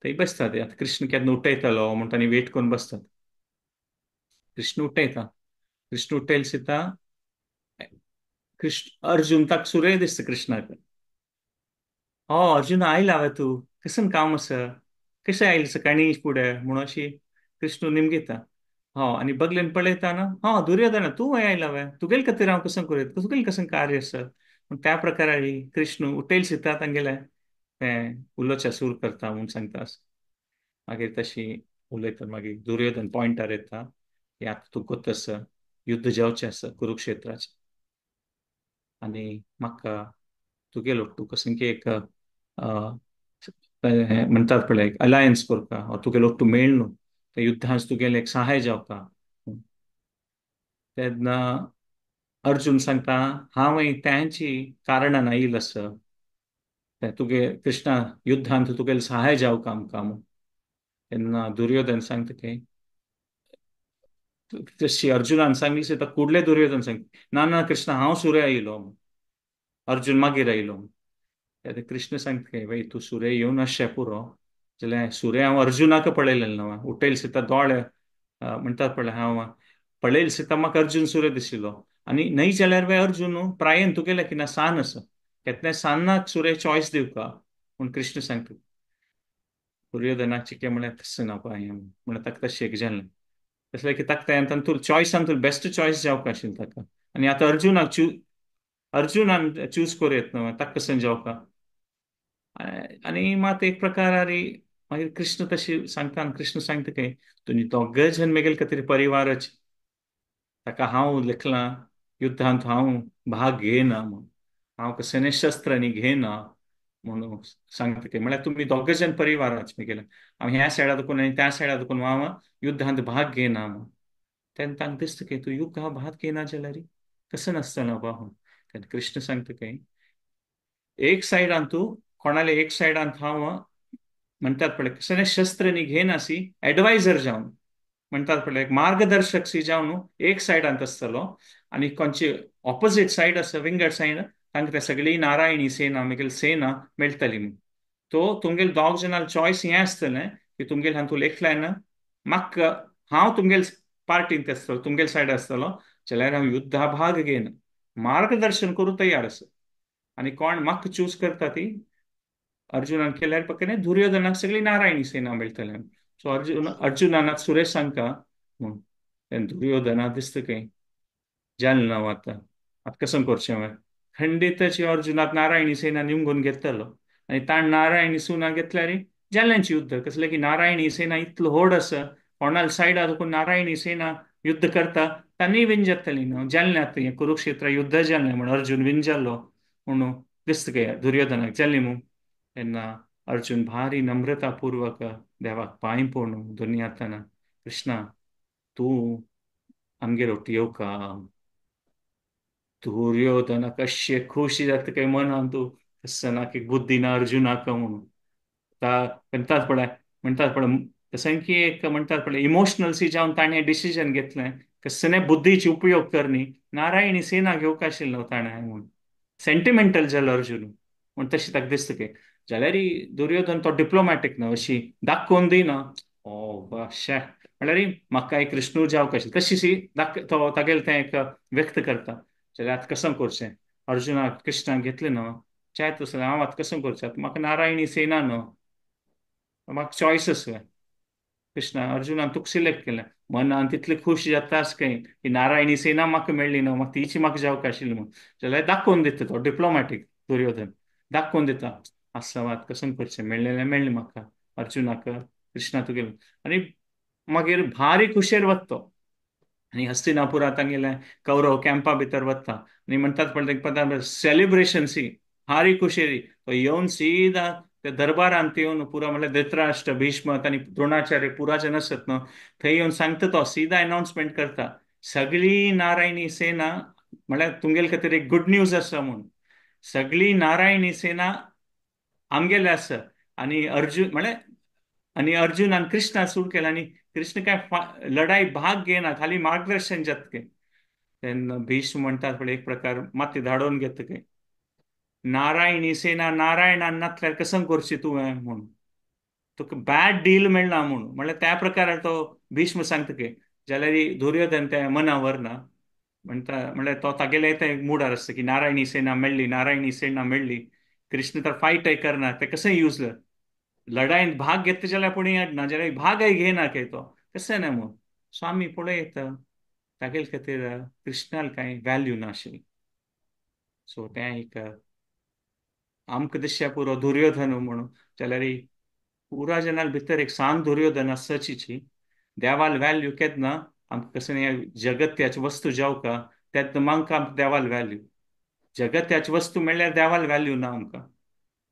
थंय बसता. ते आतां कृष्ण केन्ना उठयतलो म्हूण तांणी वेट करून बसतात. कृष्ण उठयता, कृष्ण उठयल सीता कृष्ण अर्जुन ताका सुरय दिसता कृष्णाक. हो अर्जुन आयला वे तूं, कसन काम आसा, कशें आयलें सकाळीं फुडें म्हणून अशी कृष्ण निमगिता. हो आनी बगलेन पळयता ना, हो दुर्योधना तूं खंय आयला वे, तुगेले खातीर हांव कसं करूं, तुगेलें कसं कार्य आसा. पूण त्या प्रकारारी कृष्ण उठयल सीता तांगेलें तें उलोवचें सूर करता म्हूण सांगता. मागीर तशी उलयता, मागीर दुर्योधन पॉयंटार येता की आतां तूं गोत आसा, युद्ध जावचें आसा कुरुक्षेत्राचें आनी म्हाका तुगेलो तूं कसं की एक म्हणटात पळय एक अलायन्स करता, तुगे लोक तूं मेळ न्हू, त्या युद्धांत तुगेलें एक सहाय जावपा. तेन्ना अर्जुन सांगता हांव त्यांची कारणान आयिल्लो आसा, तुगे कृष्णा युद्धांत तुगेलें सहाय जावका आमकां. तेन्ना दुर्योधन सांगता की तशी अर्जुनान सांगली सीता कुडले दुर्योधन सांगता ना ना कृष्णा हांव सुरे आयलो, अर्जुन मागीर आयलो. तेन्ना कृष्ण सांगता बाई तूं सुरे येवन आसचें पुरो, जाल्यार सुरे हांव अर्जुनाक पळयलें ना, उठयल सीता दोळे म्हणटात पळय हांव पळयल सीता म्हाका अर्जुन सुरे दिशिल्लो आनी न्हय जाल्यार वे अर्जुन प्रायेन तुगेलें की ना सान आसा, केन्ना सान्नाक सुरे चॉयस दिवका म्हूण कृष्ण सांगता. दुर्योधनाक चिके म्हळ्यार तशें ना पळय म्हळ्यार ताका तशें एक जालें तशें की ताका तें तातूंत चॉयसान तुका बेस्ट चॉयस जावपा आशिल्लें ताका आनी आतां अर्जुनाक अर्जुनान चूज करूं येत न्हू ताका कशें जावपा. आनी मात एक प्रकारारी मागीर कृष्ण तशी सांगता आनी कृष्ण सांगता की तुमी दोग जण मेगेले खातीर परिवारच, ताका हांव लेखलां युद्धांत हांव भाग घेयना म्हूण, हांव कसलें शस्त्र आनी घेयना म्हणून सांगता की म्हळ्यार तुमी दोग जण परिवाराच मेगेले, हांव ह्या सायडा दुखून आनी त्या सायडा दुखून हांव युद्धांत भाग घेयना म्हूण. तेन्ना तांकां दिसता की तूं युद्धांत भाग घेयना जाल्यार कशें नासतना बाबा. तेन्ना कृष्ण सांगता की एक सायडान तूं कोणाले एक सायडान हांव म्हणटात पळय कसलें शस्त्र न्ही घेयनासी एडवायजर जावन म्हणटात पळय एक मार्गदर्शक सी जावन एक सायडांत आसतलो आनी कोणची ऑपोजीट सायड आसा विंगड सायड तांकां ते सगळी नारायणी सेना मेगेली सेना मेळटली म्हूण. तो तुमगेले दोग जाणां चॉयस हें आसतलें की तुमगेले हातूंत एकल्यान म्हाका हांव तुमगेले पार्टींत आसतलो तुमगेले सायड आसतलो जाल्यार हांव युद्धा भाग घेयना, मार्गदर्शन करूं तयार आसा. आनी कोण म्हाका चूज करता ती अर्जुनान केल्यार पक्क दुर्योधनाक सगळी नारायणी सेना मेळटली. सो अर्जुनाक सुरेश सांगता म्हूण. तेन्ना दुर्योधनाक दिसता की जालें ना आतां, आतां कसं करचें हांवें, खंडीतची अर्जुनाक नारायणी सेना निमगून घेतलो आनी ताण नारायणी सेना घेतल्यार जाल्यांचें युद्ध कसलें की नारायणी सेना इतलो व्हड आसा कोणाल सायडा देखून नारायणी सेना युद्ध करता तांणी विन जातली न्हू, जालें आतां हें कुरुक्षेत्र युद्ध जालें म्हूण अर्जुन विन जालो म्हणून दिसता काय दुर्योधनाक जालें म्हूण. तेन्ना अर्जुन भारी नम्रतापूर्वक देवाक पांय पडून दुनियातना कृष्णा तूं आमगेर वटी येवका. दुर्योधनाक अशें खोशी जाता काय मनान तूं कस्सनाक एक बुद्धी ना अर्जुनाक म्हणून म्हणटात पळय म्हणटात पळय तशें की एक म्हणटात पळय इमोशनल सी जावन ताणें डिसिजन घेतलें कसलें बुद्धीची उपयोग करनी नारायणी सेना घेवंक आशिल्लो ताणें म्हूण सेंटिमेंटल जालो अर्जुन म्हूण तशें ताका दिसता की. जाल्यार दुर्योधन तो डिप्लोमॅटीक न्हू अशी दाखोवन दिना ओ शे म्हणल्यार म्हाका एक कृष्णू जावंक आशिल्लें तशी तो तागेलें तें एक व्यक्त करता. जाल्यार आतां कसं करचें, अर्जुनाक कृष्णाक घेतलें न्हू चायत आसलें हांव आतां कसो करचें, आतां म्हाका नारायणी सेना न्हू, म्हाका चॉयस आसलें. कृष्णा अर्जुनान तुका सिलेक्ट केलें, मनान तितले खुश जाता आस काय की नारायणी सेना म्हाका मेळ्ळी न्हू, म्हाका तिची म्हाका जावंक आशिल्ली म्हूण. जाल्यार दाखोवन दिता तो डिप्लोमॅटीक दुर्योधन दाखोवन दिता, आसा आतां कसो करचें, मेळ्ळें मेळ्ळें म्हाका अर्जुनाक कृष्णा तुगेलें. आनी मागीर भारी खुशेर वता तो आनी हस्तिनापुरांत तांगेलें कौरव कॅम्पा भितर वता आनी म्हणटात पळय सेलिब्रेशन सी भारी खुशेरी. तो येवन सीधा त्या दरबारांत येवन पुरा म्हणल्यार धृतराष्ट्र भीष्म आनी द्रोणाचार्य पुरा जन आसत न्हू थंय येवन सांगता तो, सीधा अनाउन्समेंट करता सगळी नारायणी सेना म्हणल्यार तुमगेले खातीर एक गुड न्यूज आसा म्हूण, सगळी नारायणी सेना आमगेले आसा. आनी अर्जुन म्हणल्यार आनी अर्जुनान कृष्णा सुरू केला आनी कृष्ण काय लढाई भाग घेना, खाली मार्गदर्शन जातके. तेन्ना भीष्म म्हणटात पळय एक प्रकार माती धाडोवन घेता काय, नारायणी सेना नारायणान नातल्यार कसं करची तुवें म्हूण, तुका बॅड डील मेळना म्हूण. म्हणल्यार त्या प्रकारार तो भीष्म सांगता की, जाल्यार दुर्योधन त्या मनावर ना म्हणटा, म्हणल्यार तो तागेले ते मुडार आसता की नारायणी सेना मेळ्ळी, नारायणी सेना मेळ्ळी, कृष्ण तर फायटय करना, ते कशें यूज लढायेंत भाग घेतले जाल्यार पूण ना जाल्यार भागय घेयना काय तो कशें ना म्हूण. सो आमी पळयता तागेले खातीर कृष्णाक कांय व्हॅल्यू नाशिल्ली. सो तें एक आमकां दिसच्या पुरो दुर्योधन म्हणून, जाल्यार पुरा जनाल भितर एक सान दुर्योधन आसचीची देवाल व्हॅल्यू केन्ना आमकां कशें जगत्याची वस्तू जावका तेन्ना मांका आमकां देवाल व्हॅल्यू, जगत्याची वस्तू मेळ्ळ्यार देवाल व्हॅल्यू ना आमकां.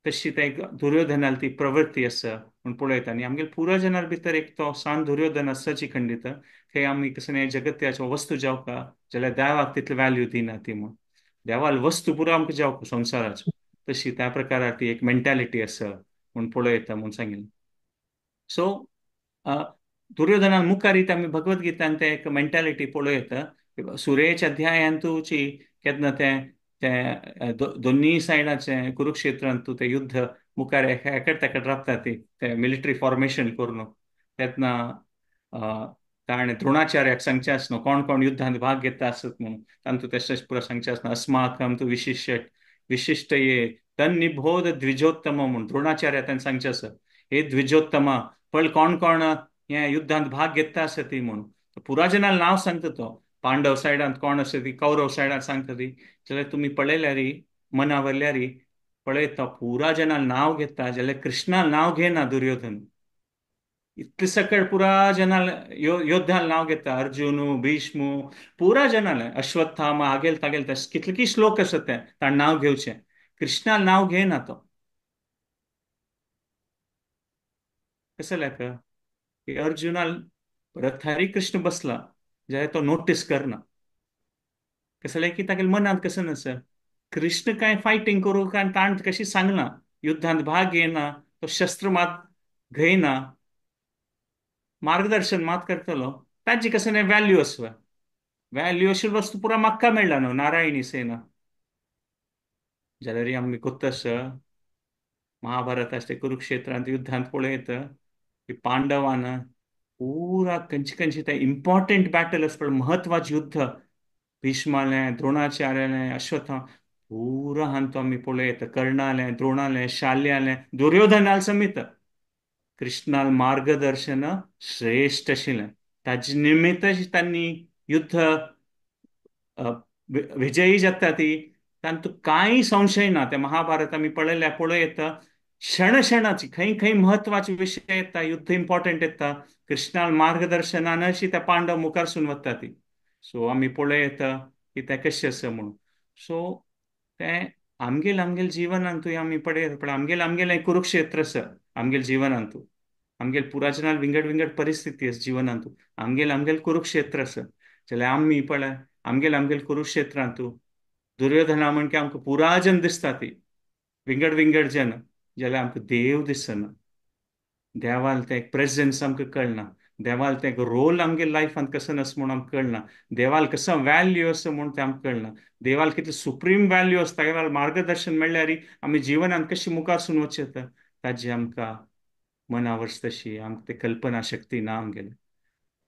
तशी ते दुर्योधनाल ती प्रवृत्ती आसा म्हूण पळयता. आनी आमगेले पुरा जनाल भितर एक तो सान दुर्योधन आसची खंडीत, थंय आमी कशें जगत्याची वस्तू जावका जाल्यार देवाक तितली व्हॅल्यू दिना ती म्हूण, देवाल वस्तू पुरो आमकां जावका संवसाराचो, तशी त्या प्रकारार ती एक मेंटॅलिटी आसा म्हूण पळयता म्हूण सांगिल्लें. सो दुर्योधनान मुखार येता आमी भगवद्गीतान ते एक मेंटॅलिटी पळयता. सुर्येच्या अध्यायांतूची केन्ना तें ते दोन्ही सायडाचे कुरुक्षेत्रांतू ते युद्ध मुखार एकाड तेकाड राबता ती ते मिलिटरी फॉर्मेशन करून, तेन्ना ताणें द्रोणाचार्याक सांगचें आसना कोण कोण युद्धांत भाग घेता आसत म्हणून, तांतू तशेंच पुरो सांगचें आसना अस्माकं तूं विशिश्ट विशिश्ट ये तन्निबोध द्विजोत्तम म्हूण द्रोणाचार्य ताणें सांगचें आसा, हे द्विजोत्तमा पळय कोण कोण हे युद्धांत भाग घेता आसा ती म्हणून. पुरा जनाल नांव सांगता तो, पांडव सायडांत कोण आसा ती, कौरव सायडांत सांगता ती, जाल्यार तुमी पळयल्यार मनावरल्यार पळयता पुरा जनाल नांव घेता, जाल्यार कृष्णा नांव घेना दुर्योधन. इतले सकळ पुरा जनाल योद्धाल नांव घेता, अर्जुन भीष्म पुरा जनाल अश्वत्थामा आगेल तागेल तशें कितले की श्लोक आसा ते ताणें नांव घेवचें, कृष्णा नांव घेना तो. कसं लेखा की अर्जुनाल रथारी कृष्ण बसला जाल्यार तो नोटीस करना, कसं की तागेले मनांत कसं नासा कृष्ण काय फायटींग करूंक आनी ताणें कशी सांगना, युद्धांत भाग घेयना, तो शस्त्र मात घेयना, मार्गदर्शन मात करतलो, ताजी कसं नाही व्हॅल्यू आसता, व्हॅल्यू अशी वस्तू पुरा म्हाका मेळ्ळा न्हू नारायणी सेना. जाल्यार आमी कोत्ता महाभारताचे कुरुक्षेत्रांत युद्धांत पळयता की पांडवान पुरा खंयचे खंयचे ते इम्पॉर्टंट बॅटल आसा पळय, म्हत्वाचें युद्ध भीष्मालें द्रोणाचार्यालें अश्वत्थामा पुरा हांतू आमी पळयता, कर्णालें द्रोणालें शाल्यालें दुर्योधनाल समेत कृष्णाल मार्गदर्शन श्रेष्ठ आशिल्लें, ताजे निमित्त तांणी युद्ध विजयी जाता ती तांतूं कांय संशय ना. ते महाभारत आमी पळयल्यार पळयता क्षण क्षणाची खंय खंय म्हत्वाचे विशय येता, युद्ध इम्पॉर्टंट येता, कृष्णाल मार्गदर्शनान अशी त्या पांडव मुखारसून वता ती. सो आमी पळयता की तें कशें आसा म्हणून. सो तें आमगेल आमगेल जिवनांतूय आमी पळयता, पण आमगेल आमगेलें कुरुक्षेत्र आसा आमगेल जिवनांतू, आमगेल पुराजनाल विंगड विंगड परिस्थिती आसा जिवनांतू, आमगेल आमगेल कुरुक्षेत्र आसा. जाल्यार आमी पळय आमगेल आमगेल कुरुक्षेत्रांतू दुर्योधना म्हण की आमकां पुराजन दिसता ती विंगड विंगड जन, जाल्यार आमकां देव दिसना, देवाल तें एक प्रेजन्स आमकां कळना, देवाल तें एक रोल आमगे लायफांत कसो आसा म्हूण आमकां कळना, देवाल कसो व्हॅल्यू आसा म्हूण तें आमकां कळना, देवाल कितलें सुप्रीम व्हॅल्यू आसता, तागेल्या मार्गदर्शन मेळ्ळ्यार आमी जिवनांत कशी मुखारसून वचूं येता ताजी आमकां मनावर्स तशी आमकां ते कल्पना शक्ती ना आमगेले.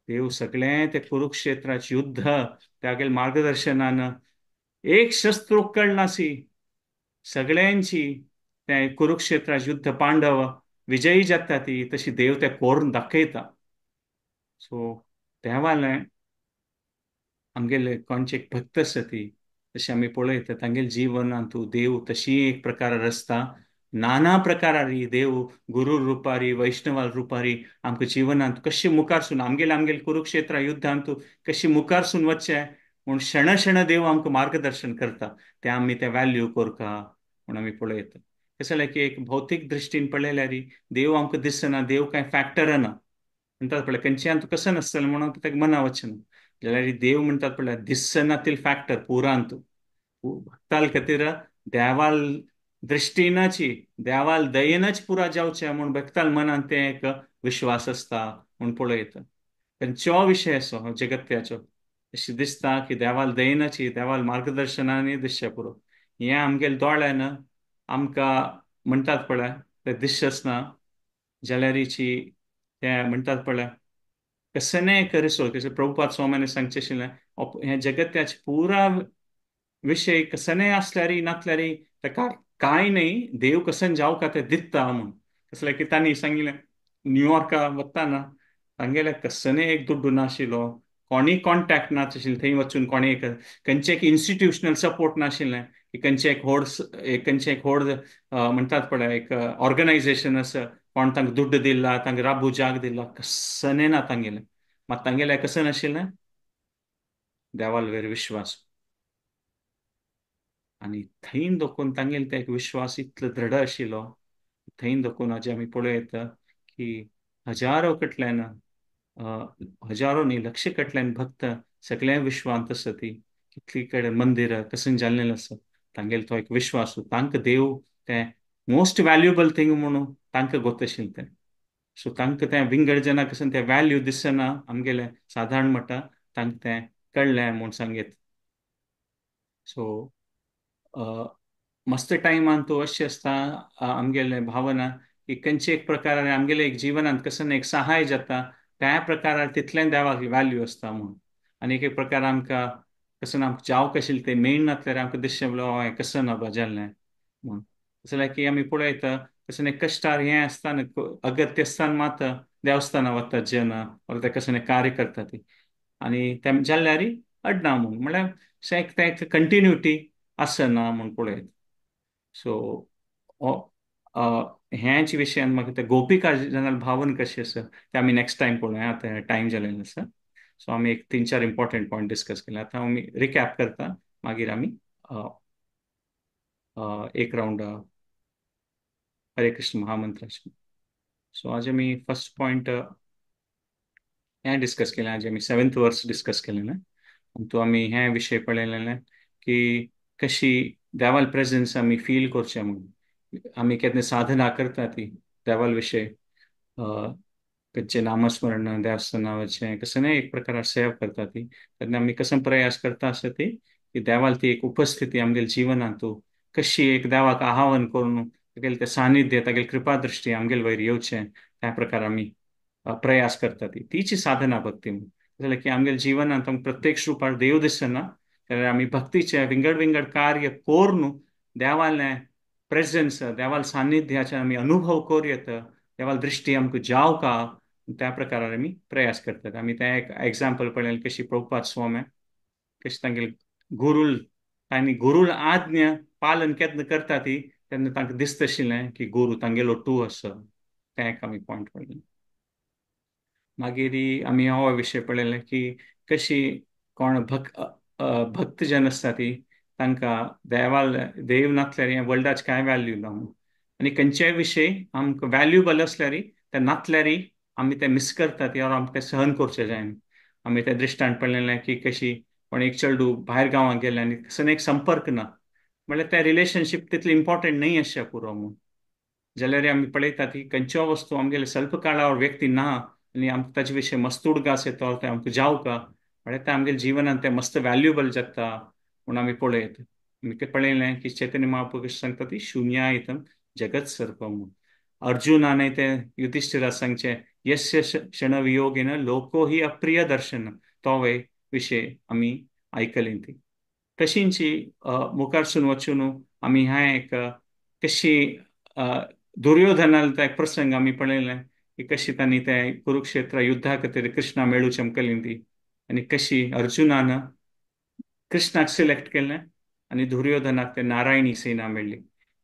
देव सगळें ते कुरुक्षेत्राचें युद्ध तागेल्या मार्गदर्शनान एक शस्त्र कळनासी सगळ्यांची ते कुरुक्षेत्रा युद्ध पांडव विजयी जाता ती तशी देव ते कोरून दाखयता. सो देवालें आमगेले कोणचे एक भक्त आसा ती तशें आमी पळयता तांगेले जिवनांतू देव तशी एक प्रकार आसता, नाना प्रकारारी देव गुरु रुपारी वैष्णवाल रुपारी आमकां जिवनांत कशें मुखारसून आमगेले आमगेले कुरुक्षेत्र युद्धांतू कशें मुखारसून वचचें म्हूण क्षण क्षण देव आमकां मार्गदर्शन करता, तें आमी तें वॅल्यू करता म्हूण आमी पळयता. कशें जालें की एक भौतीक दृश्टीन पळयल्यार देव आमकां दिसना, देव कांय फॅक्टर ना म्हणटात पळय, खंयच्यान कसं नासतलें म्हणून ताका मना वचना, जाल्यार देव म्हणटात पळय दिसना तील फॅक्टर पुरांतू भक्ताल खातीर देवाल दृश्टीनाची देवाल दयेनच पुरा जावचें म्हूण भक्ताल मनान तें एक विश्वास आसता म्हूण पळयता. खंयचो विशय आसो जगत्याचो अशें दिसता की देवाल दयेनाची देवाल मार्गदर्शनांनी दिसचें पुरो. हें आमगेले दोळ्यान आमकां म्हणटात पळय तें दिसच ना, जाल्यारीची तें म्हणटात पळय कसनेय करिसो कशें प्रभुपाद स्वामींनी सांगचें आशिल्लें हें जगत्याचे पुरा विशय कसनेय आसल्यारी नासल्यारी ताका कांय न्हय देव कसन जावं का तें दिता म्हूण. कसलें की तांणी सांगिल्लें न्यूयॉर्का वतना तांगेले कसनेय एक दुड्डू नाशिल्लो, कोणीय कॉन्टॅक्ट नाशिल्लें, थंय वचून कोणें एक खंयचें एक इन्स्टिट्युशनल सपोर्ट नाशिल्लें की खंयचें एक व्हड खंयचें एक व्हड म्हणटात पळय एक ऑर्गनायजेशन आसा कोण तांकां दुड्ड दिला तांकां राबू जाग दिला कसनें ना तांगेलें. मात तांगेलें कशें नाशिल्लें देवाल वेर विश्वास, आनी थंय दखून तांगेले ते एक विश्वास इतलो दृढ आशिल्लो, थंय दखून आज आमी पळयता की हजारो कडल्यान हजारो न्ही लक्ष कडल्यान भक्त सगळ्या विश्वांत आसा ती कितली कडेन मंदिरां कशें जाल्लें आसा तांगेलो तो एक विश्वास तांकां देव तें मोस्ट व्हॅल्युएबल थींग म्हणून तांकां गोत आशिल्लें तें. सो तांकां तें विंगड जना कशें तें व्हॅल्यू दिसना आमगेलें सादारण म्हणटा तांकां तें कळ्ळें म्हूण सांगीत. सो मस्त टायमान तूं अशें आसता आमगेले भावना की खंयचे एक प्रकारान आमगेले एक जिवनांत कसं एक सहाय जाता त्या प्रकारार तितलें देवाक व्हॅल्यू आसता म्हूण. आनी एक एक प्रकार आमकां कसं आमकां जावंक आशिल्लें तें मेळनासल्यार आमकां दिसचें म्हणल्यार हय कसं ना जालें म्हूण. जाल्यार की आमी पळयता कसं एक कश्टार हें आसता न्हू अगत्य स्थान मात देवस्थानां वता जन ऑर ते कसं कार्य करता ती आनी तें जाल्यार अडना म्हूण, म्हणल्यार एक तें एक कंटिन्युटी आसना म्हूण पळयता. सो ह्याच विशयान म्हाका ते गोपिका जनाल भावन कशें आसा तें आमी नेक्स्ट टायम पळोवया, आतां टायम जालेलो आसा. सो आमी एक 3-4 इम्पॉर्टंट पॉयंट डिस्कस केले, आतां आमी रिकॅप करता, मागीर आमी एक रावंड हरे कृष्ण महामंत्राचे. सो आज आमी फर्स्ट पॉयंट हें डिस्कस केलें, आज आमी 7th वर्स डिस्कस केलें ना, तो आमी हें विशय पळयलें की कशी देवाल प्रेजन्स आमी फील करचें म्हूण. आमी केन्ना साधना करता ती देवाल विशय खंयचें नामस्मरण देवस्थानाचें कसं न्हय एक प्रकार सेवा करता ती, तेन्ना आमी कसो प्रयास करता आसता ती की देवाल ती एक उपस्थिती आमगेले जिवनांतू कशी एक देवाक आव्हान करून तागेलें तें सानिध्य तागेली कृपा दृश्टी आमगेले वयर येवचें त्या प्रकार आमी प्रयास करता ती तीची साधना भक्ती म्हूण. जाल्यार की आमगेले जिवनांत आमकां प्रत्यक्ष रुपार देव दिसना जाल्यार आमी भक्तीचें विंगड विंगड कार्य करून देवालें प्रेजन्स देवाल सानिध्याचे आमी अनुभव करूं येता, देवाल दृश्टी आमकां जावका त्या प्रकारार आमी प्रयास करतात. आमी तें एक एग्जाम्पल पळयलें कशी प्रभुपाद स्वामी कशें तांगेले गुरूल तांणी गुरूल आज्ञा पालन केन्ना करता ती तेन्ना तांकां दिसता आशिल्लें की गुरू तांगेलो टू आसा, तें एक आमी पॉयंट पळयलें. मागीर आमी हो विशय पळयलें की कशी कोण भक्तजन आसता ती तांकां देवाल देव नासल्यार हें वर्ल्डाच कांय व्हॅल्यू ना म्हूण, आनी खंयच्याय विशय आमकां व्हॅल्युएबल आसल्यार ते नासल्यार आमी ते मिस करतात or आमकां तें सहन करचें जायना. आमी तें दृश्टांत पळयलें की कशी कोण एक चेडूं भायर गांवांत गेलें आनी कसो एक संपर्क ना म्हणल्यार तें रिलेशनशीप तितलें इम्पॉर्टंट न्हय अशें पुरो म्हूण. जाल्यार आमी पळयतात की खंयच्यो वस्तू आमगेले स्वल्प काळावर व्यक्ती ना आनी आमकां ताजे विशय मस्त उडगास येता तें आमकां जावका म्हळ्यार तें आमगेले जिवनांत तें मस्त व्हॅल्युएबल जाता म्हूण आमी पळयत. आमी पळयलें की चैतन्य महाप्रभु सांगता ती शून्यायतम जगत सर्प म्हूण. अर्जुनान तें युधिष्ठिरा सांगचें यस्य क्षणवियोगेन लोको ही अप्रिय दर्शन, तो विशय आमी आयकली ती. तशींची मुखारसून वचून आमी ह्या एक कशी दुर्योधनाल एक प्रसंग आमी पळयलें की कशी तांणी ते कुरुक्षेत्र युद्धा खातीर कृष्णा मेळू चमकली ती आनी कशी अर्जुनान कृष्णाक सिलेक्ट केलें आनी दुर्योधनाक ते नारायणी सेना मेळ्ळी.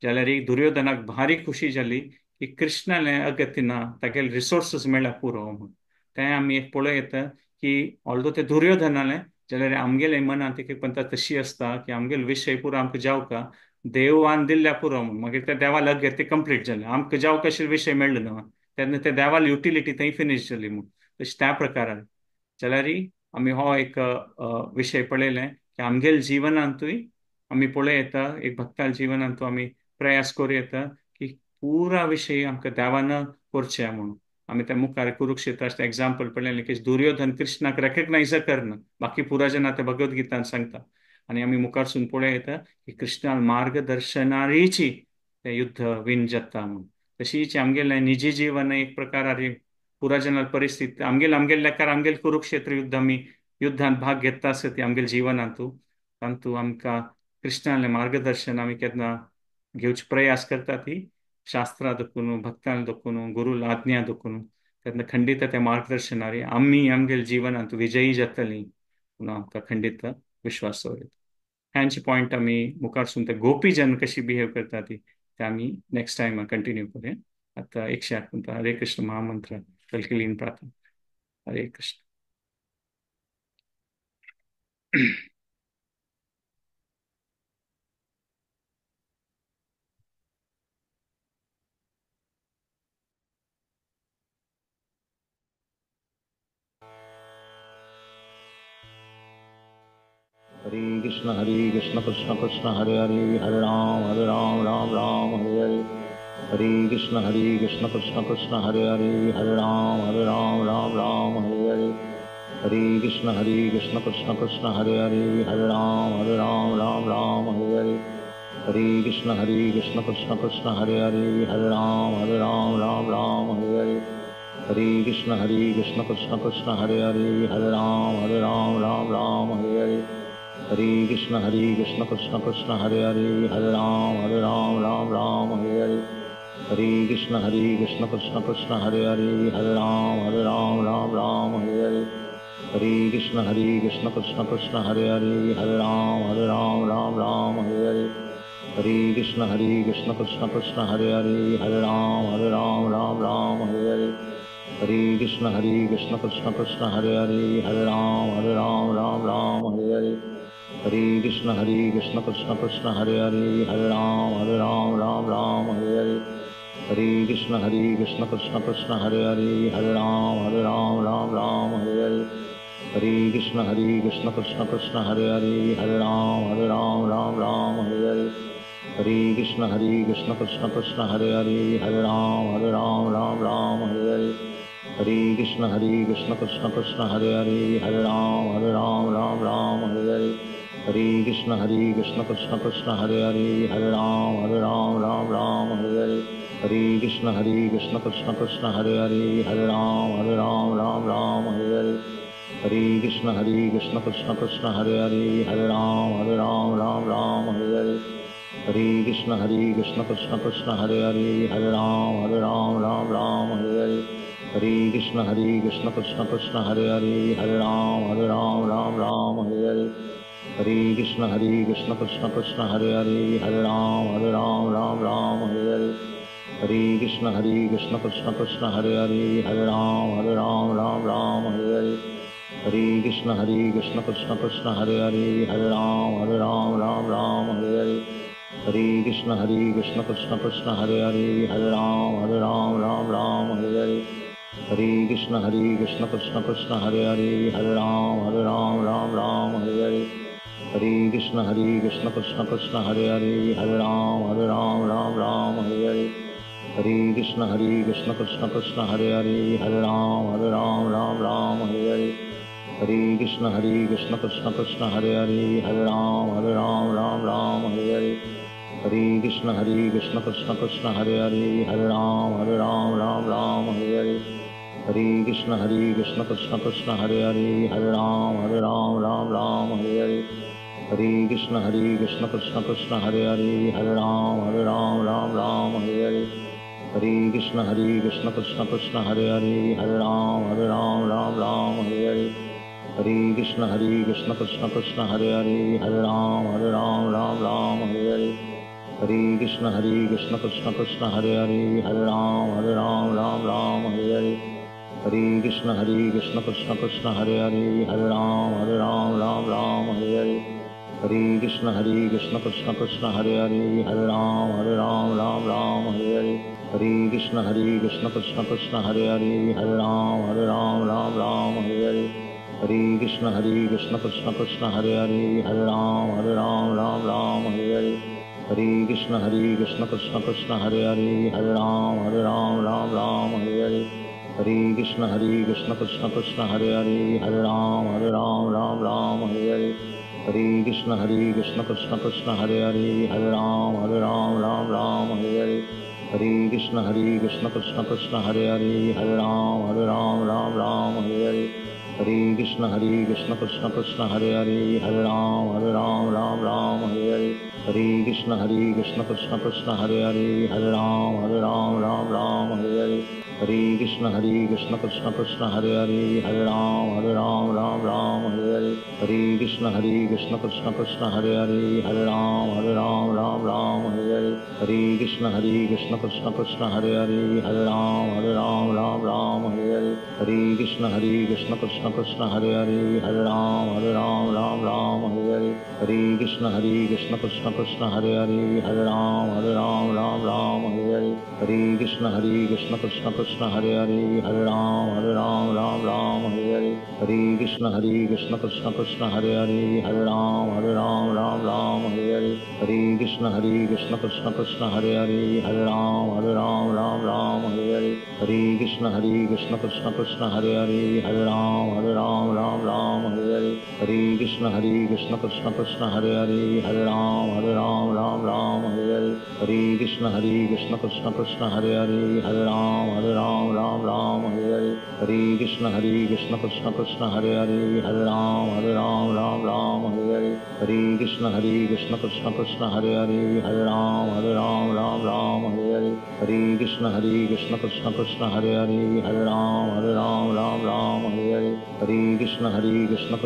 जाल्यार एक दुर्योधनाक भारी खुशी जाली की कृष्णाले अगतीना तागेले रिसोर्सीस मेळ्ळ्या पुरो म्हूण. तें आमी एक पळोवं येता की ऑल्दो ते दुर्योधनाले जाल्यार आमगेले मनांत एक पंता तशी आसता की आमगेले विशय पुरो आमकां जावका देवान दिल्ल्या पुरो म्हूण. मागीर त्या देवा अगत्य कंप्लीट जालें, आमकां जावका अशें विशय मेळ्ळो ना तेन्ना ते देवाल युटिलिटी थंय फिनीश जाली म्हूण. तशें त्या प्रकारान जाल्यार आमी हो एक विशय पळयलें की आमगेले जिवनांतूय आमी पळोवं येता एक भक्ताल जिवनांतू आमी प्रयास करूं येता की पुरा विशय आमकां देवान करचें म्हणून. आमी त्या मुखार कुरुक्षेत्राचें एग्जाम्पल पळयलें की दुर्योधन कृष्णाक रेकग्नायज करना, बाकी पुरा जना ते भगवद्गीतान सांगता. आनी आमी मुखारसून पळोवं येता की कृष्णान मार्गदर्शनारीची तें युद्ध विन जाता म्हणून. तशीच आमगेलें निजी जीवन एक प्रकार पुरा जना परिस्थिती आमगेले आमगेले लेखार आमगेले कुरुक्षेत्र युद्ध आमी युद्धांत भाग घेता आसता ती आमगेले जिवनांतू तांतू आमकां कृष्णालें मार्गदर्शन आमी केन्ना घेवचे प्रयास करता ती शास्त्रां दखून भक्तांक दखून गुरूल आज्ञा दखून तेन्ना खंडीत त्या मार्गदर्शनारी आमी आमगेले जिवनांत विजयी जातली म्हणून आमकां खंडीत विश्वास दवरता. ह्यांचे पॉयंट आमी मुखारसून ते गोपीजन कशी बिहेव करता ती ते आमी नेक्स्ट टायम कंटिन्यू करूया. आतां 108 म्हणटा हरे कृष्ण महामंत्र कलकिलीन प्रार्थना. हरे कृष्ण. हरे कृष्ण कृष्ण कृष्ण हरे हरे, हरे राम राम राम हरे हरे। हरे कृष्ण कृष्ण कृष्ण हरे हरे, हरे राम राम राम हरे हरे। हरे कृष्ण कृष्ण कृष्ण हरे हरे, हरे राम राम राम हरे हरे। हरे कृष्ण कृष्ण कृष्ण हरे हरे, हरे राम राम राम हरे हरे। हरे कृष्ण कृष्ण कृष्ण हरे हरे, हरे राम राम राम हरे हरे। हरे कृष्ण कृष्ण कृष्ण हरे हरे, हरे राम राम राम हरे हरे। हरे कृष्ण कृष्ण कृष्ण हरे हरे, हरे राम राम राम हरे हरे। हरे कृष्ण कृष्ण कृष्ण हरे हरे, हरे राम राम राम हरे हरे। हरे कृष्ण कृष्ण कृष्ण हरे हरे, हरे राम राम राम हरे हरे। हरे कृष्ण कृष्ण कृष्ण हरे हरे, हरे राम राम राम हरे हरे। हरे कृष्ण कृष्ण कृष्ण हरे हरे, हरे राम राम राम हरे हरे। हरे कृष्ण कृष्ण कृष्ण हरे हरे, हरे राम राम राम हरे हरे। हरे कृष्ण कृष्ण कृष्ण हरे हरे, हरे राम राम राम हरे हरे। हरे कृष्ण कृष्ण कृष्ण हरे हरे, हरे राम राम राम हरे हरे। हरे कृष्ण कृष्ण कृष्ण हरे हरे, हरे राम राम राम हरे हरे। हरे कृष्ण कृष्ण कृष्ण हरे हरे, हरे राम राम राम हरे हरे। हरे कृष्ण कृष्ण कृष्ण हरे हरे, हरे राम राम राम हरे हरे। हरे कृष्ण कृष्ण कृष्ण हरे हरे, हरे राम राम राम हरे हरे। हरे कृष्ण कृष्ण कृष्ण हरे हरे, हरे राम राम राम हरे हरे। हरे कृष्ण कृष्ण कृष्ण हरे हरे, हरे राम राम राम हरे हरे। हरे कृष्ण कृष्ण कृष्ण हरे हरे, हरे राम राम राम हरे हरे। हरे कृष्ण कृष्ण कृष्ण हरे हरे, हरे राम राम राम हरे हरे। हरे कृष्ण कृष्ण कृष्ण हरे हरे, हरे राम राम राम हरे हरे। हरे कृष्ण कृष्ण कृष्ण हरे हरे, हरे राम राम राम हरे हरे। हरे कृष्ण कृष्ण कृष्ण हरे हरे, हरे राम राम राम हरे हरे। हरे कृष्ण कृष्ण कृष्ण हरे हरे, हरे राम राम राम हरे हरे। हरे कृष्ण कृष्ण कृष्ण हरे हरे, हरे राम राम राम हरे हरे। हरे कृष्ण कृष्ण कृष्ण हरे हरे, हरे राम राम राम हरे हरे। हरे कृष्ण कृष्ण कृष्ण हरे हरे, हरे राम राम राम हरे हरे। हरे कृष्ण कृष्ण कृष्ण हरे हरे, हरे Ram Ram Ram Hare Hare. Hare Krishna Hare Krishna Krishna Krishna Hare Hare, Hare Ram Hare Ram Ram Ram Hare Hare. Hare Krishna Hare Krishna Krishna Krishna Hare Hare, Hare Ram Hare Ram Ram Ram Hare Hare. Hare Krishna Hare Krishna Krishna Krishna Hare Hare, Hare Ram Hare Ram Ram Ram Hare Hare. Hare Krishna Hare Krishna Krishna Krishna Hare Hare, Hare Ram Hare Ram Ram Ram Hare Hare. Hare Krishna Hare Krishna Krishna Krishna Hare Hare, Hare Ram Hare Ram Ram Ram Hare Hare. Hare Krishna Hare Krishna Krishna Krishna Hare Hare, Hare Ram Hare Ram Ram Ram Hare Hare. Hare Krishna Hare Krishna Krishna Krishna Hare Hare, Hare Ram Hare Ram Ram Ram Hare Hare. Hare Krishna Hare Krishna Krishna Krishna Hare Hare, Hare Ram Hare Ram Ram Ram Hare Hare. Hare Krishna Hare Krishna Krishna Krishna Hare Hare, Hare Ram Hare Ram Ram Ram Hare Hare. Hare Krishna Hare Krishna Krishna Krishna Hare Hare, Hare Ram Hare Ram Ram Ram Hare Hare. Hare Krishna Hare Krishna Krishna Krishna Hare Hare, Hare Ram Hare Ram Ram Ram Hare Hare. Hare Krishna Hare Krishna Krishna Krishna Hare Hare, Hare Ram Hare Ram Ram Ram Hare Hare. Hare Krishna Hare Krishna Krishna Krishna Hare Hare, Hare Ram Hare Ram Ram Ram Hare Hare. Hare Krishna Hare Krishna Krishna Krishna Hare Hare, Hare Ram Hare Ram Ram Ram Hare Hare. Hare Krishna Hare Krishna Krishna Krishna Hare Hare, Hare Ram Hare Ram Ram Ram Hare Hare. Hare Krishna Hare Krishna Krishna Krishna Hare Hare, Hare Ram Hare Ram Ram Ram Hare Hare. Hare Krishna Hare Krishna Krishna Krishna Hare Hare, Hare Ram Hare Ram Ram Ram Hare Hare. Hare Krishna Hare Krishna Krishna Krishna Hare Hare, Hare Ram Hare Ram Ram Ram Hare Hare. Hare Krishna Hare Krishna Krishna Krishna Hare Hare, Hare Ram Hare Ram Ram Ram Hare Hare. Hare Krishna Hare Krishna Krishna Krishna Hare Hare, Hare Ram Hare Ram Ram Ram Hare Hare. Hare Krishna Hare Krishna Krishna Krishna Hare Hare, Hare Ram Hare Ram Ram Ram Hare Hare. Hare Krishna Hare Krishna Krishna Krishna Hare Hare, Hare Ram Hare Ram Ram Ram Hare Hare. Hare Krishna Hare Krishna Krishna Krishna Hare Hare, Hare Ram Hare Ram Ram Ram Hare Hare. Hare Krishna Hare Krishna Krishna Krishna Hare Hare, Hare Ram Hare Ram Ram Ram Hare Hare. Hare Krishna Hare Krishna Krishna Krishna Hare Hare, Hare Ram Hare Ram Ram Ram Hare Hare. Hare Krishna Hare Krishna Krishna Krishna Hare Hare, Hare Ram Hare Ram Ram Ram Hare Hare. Hare Krishna Hare Krishna Krishna Krishna Hare Hare, Hare Ram Hare Ram Ram Ram Hare Hare. Hare Krishna Hare Krishna Krishna Krishna Hare Hare, Hare Ram Hare Ram Ram Ram Hare Hare. Hare Krishna Hare Krishna Krishna Krishna Hare Hare, Hare Ram Hare Ram Ram Ram Hare Hare. Hare Krishna Hare Krishna Krishna Krishna Hare Hare, Hare Ram Hare Ram Ram Ram Hare Hare. Hare Krishna Hare Krishna Krishna Krishna Hare Hare, Hare Ram Hare Ram Ram Ram Hare Hare. Hare Krishna Hare Krishna Krishna Krishna Hare Hare, Hare Ram Hare Ram Ram Ram Hare Hare. Hare Krishna Hare Krishna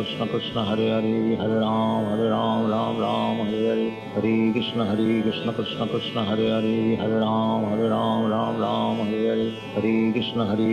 Krishna Krishna Hare Hare, Hare Ram Hare Ram Ram Ram Hare Hare. Hare Krishna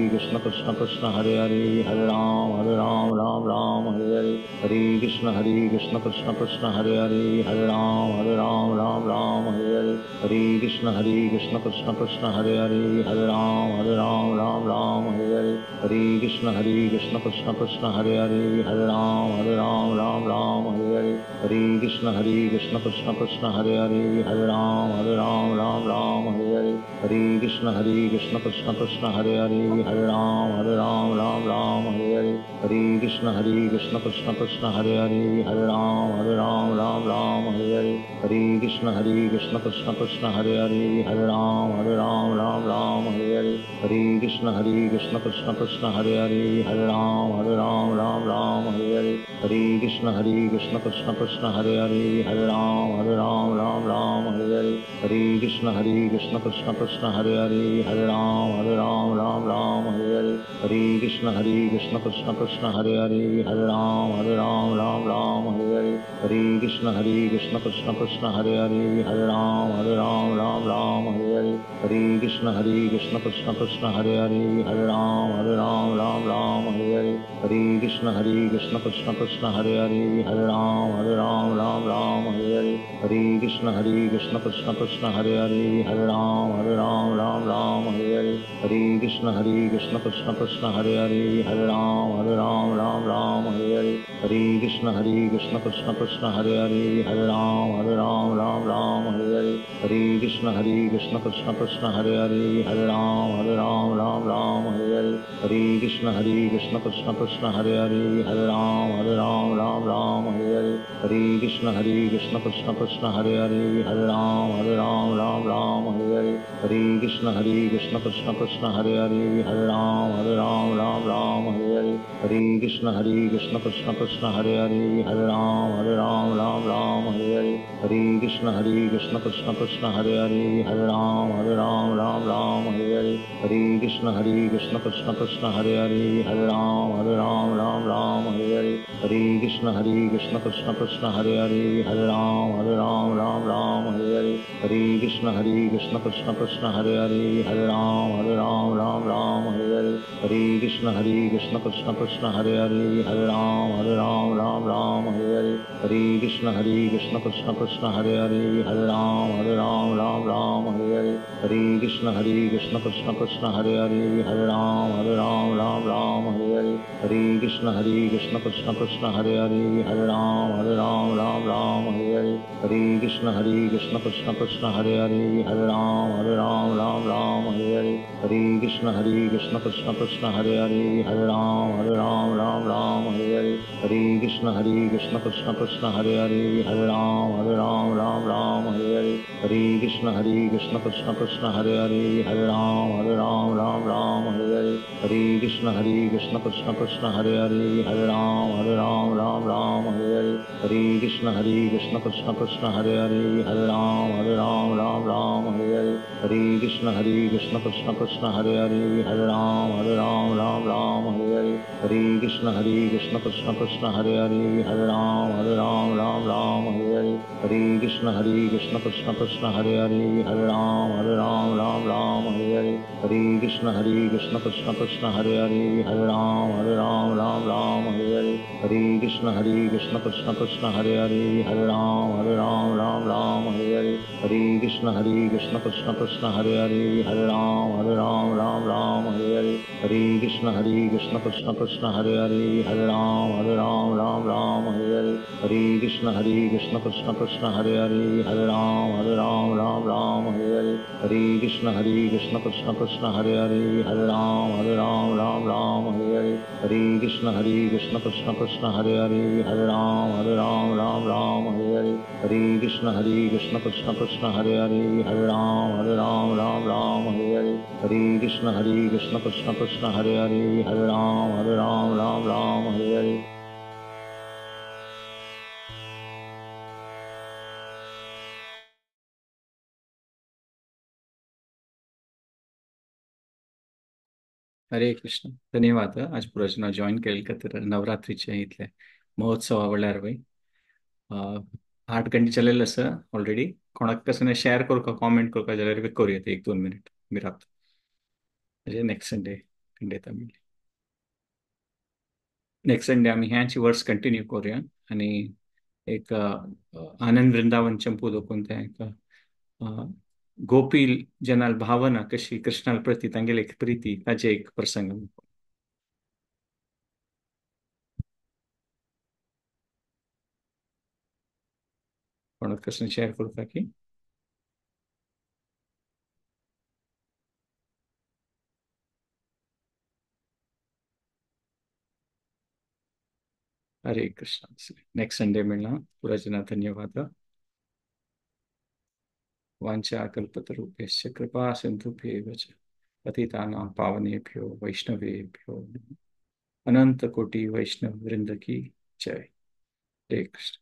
Hare Krishna Krishna Krishna Hare Hare, Hare Ram Hare Ram Ram Ram Hare Hare. Hare Krishna Hare Krishna Krishna Krishna Hare Hare, Hare Ram Hare Ram Ram Ram Hare Hare. Hare Krishna Hare Krishna Krishna Krishna Hare Hare, Hare Ram Hare Ram Ram Ram Hare Hare. Hare Krishna Hare Krishna Krishna Krishna Hare Hare, Hare Ram Hare Ram Ram Ram Hare Hare. Hare Krishna Hare Krishna Krishna Krishna Hare Hare, Hare Ram Hare Ram Ram Ram Hare Hare. Hare Krishna Hare Krishna Krishna Krishna Hare Hare, Hare Ram Hare Ram Ram Ram Hare Hare. Hare Krishna Hare Krishna Krishna Krishna Hare Hare, Hare Ram Hare Ram Ram Ram Hare Hare. Hare Krishna Hare Krishna Krishna Krishna Hare Hare, Hare Ram Hare Ram Ram Ram Hare Hare. Hare Krishna Hare Krishna Krishna Krishna Hare Hare, Hare Ram Hare Ram Ram Ram Hare Hare. Hare Krishna Hare Krishna Krishna Krishna Hare Hare, Hare Ram Hare Ram Ram Ram Hare Hare. Hare Krishna Hare Krishna Krishna Krishna Hare Hare, Hare Ram Hare Ram Ram Ram Hare Hare. Hare Krishna Hare Krishna Krishna Krishna Hare Hare, Hare Ram Hare Ram Ram Ram Hare Hare. Hare Krishna Hare Krishna Krishna Krishna Hare Hare, Hare Ram Hare Ram Ram Ram Hare Hare. Hare Krishna Hare Krishna Krishna Krishna Hare Hare, Hare Ram Hare Ram Ram Ram Hare Hare. Hare Krishna Hare Krishna Krishna Krishna Hare Hare, Hare Ram Hare Ram Ram Ram Hare Hare. Hare Krishna Hare Krishna Krishna Krishna Hare Hare, Hare Ram Hare Ram Ram Ram Hare Hare. Hare Krishna Hare Krishna Krishna Krishna Hare Hare, Hare Ram Hare Ram Ram Ram Hare Hare. Hare Krishna Hare Krishna Krishna Krishna Hare Hare, Hare Ram Hare Ram Ram Ram Hare Hare. Hare Krishna Hare Krishna Krishna Krishna Hare Hare, Hare Ram Hare Ram Ram Ram Hare Hare. Hare Krishna Krishna Krishna Hare Hare Hare Ram Ram Ram Hare Hare Hare Krishna Krishna Krishna Hare Hare Hare Ram Ram Ram Hare Hare Hare Krishna Krishna Krishna Hare Hare Hare Ram Ram Ram Hare Hare Hare Krishna Krishna Krishna Hare Hare Hare Ram Ram Hare Hare Hare Krishna Krishna Krishna Hare Hare Hare Ram Ram Hare Hare Hare Krishna Krishna Krishna Hare Hare Hare Ram Ram Hare Hare Hare Krishna Krishna Krishna Hare Hare Hare Ram Ram Hare Hare Hare Krishna Krishna Krishna Hare Hare Hare Ram Ram Hare Hare Hare Krishna Krishna Krishna Hare Hare Hare Ram Ram Hare Hare Hare Krishna Krishna Krishna Hare Hare Hare Ram Ram Hare Hare Hare Krishna Krishna Krishna Hare Hare Hare Ram Ram Hare Hare Hare Krishna Krishna Krishna Hare Hare Hare Ram Ram Hare Hare Hare Krishna Krishna Krishna Hare Hare Hare Ram Ram Hare Hare Hare Krishna Krishna Krishna Hare Hare Hare Ram Ram Hare Hare Hare Krishna Krishna Krishna Hare Hare Hare Ram Ram Hare Hare Hare Krishna Krishna Krishna Hare Hare Hare Ram Ram Hare Hare Hare Krishna Krishna Krishna Hare Hare Hare Ram Ram Hare Hare Hare Krishna Krishna Krishna Hare Hare Hare Ram Ram Hare Hare Hare Krishna Krishna Krishna Hare Hare Hare Ram Ram Hare Hare Hare Krishna Krishna Krishna Hare Hare Hare Ram Ram Hare Hare Hare Krishna Krishna Krishna Hare Hare Hare Ram Ram Hare Hare Hare Krishna Krishna Krishna Hare Hare Hare Ram Ram Hare Hare Hare Krishna Krishna Krishna Hare Hare Hare Ram Ram Hare Hare Hare Krishna Krishna Krishna Hare Hare Hare Ram Ram Hare Hare Hare Krishna Krishna Krishna Hare Hare Hare Ram Ram Hare Hare Hare Krishna Krishna Krishna Hare Hare Hare Ram Ram Hare Hare Hare Krishna Krishna Krishna Hare Hare Hare Ram Ram Hare Hare. Hare Krishna. धन्यवाद आज पुराजना join केले खातीर नवरात्रीचे इतले महोत्सव आवडल्यार वय 8 घंटे चलेल आसा already. कोणाक कसं शेअर करूका कॉमेंट करूका जाल्यार करूया 1-2 मिनिट मिरात म्हणजे नेक्स्ट संडे खंडित आमी नेक्स्ट संडे आमी ह्याच वर्स कंटिन्यू करूया आनी एक आनंद वृंदावन चंपू दोकून तें एक गोपी जनाल भावना कशी कृष्णाल प्रती तांगेली एक प्रीती ताजे एक प्रसंग. कोणाक कसं शेअर करूका की हरे कृष्ण. नेक्स्ट संडे मिळणार पुराजना. धन्यवाद. वाञ्छा कल्पतरुभ्यश्च कृपा सिन्धुभ्येव च पतितानां पावनेभ्यो वैष्णवेभ्यो अनंत कोटि वैष्णव वृंद की जय. हरे कृष्ण.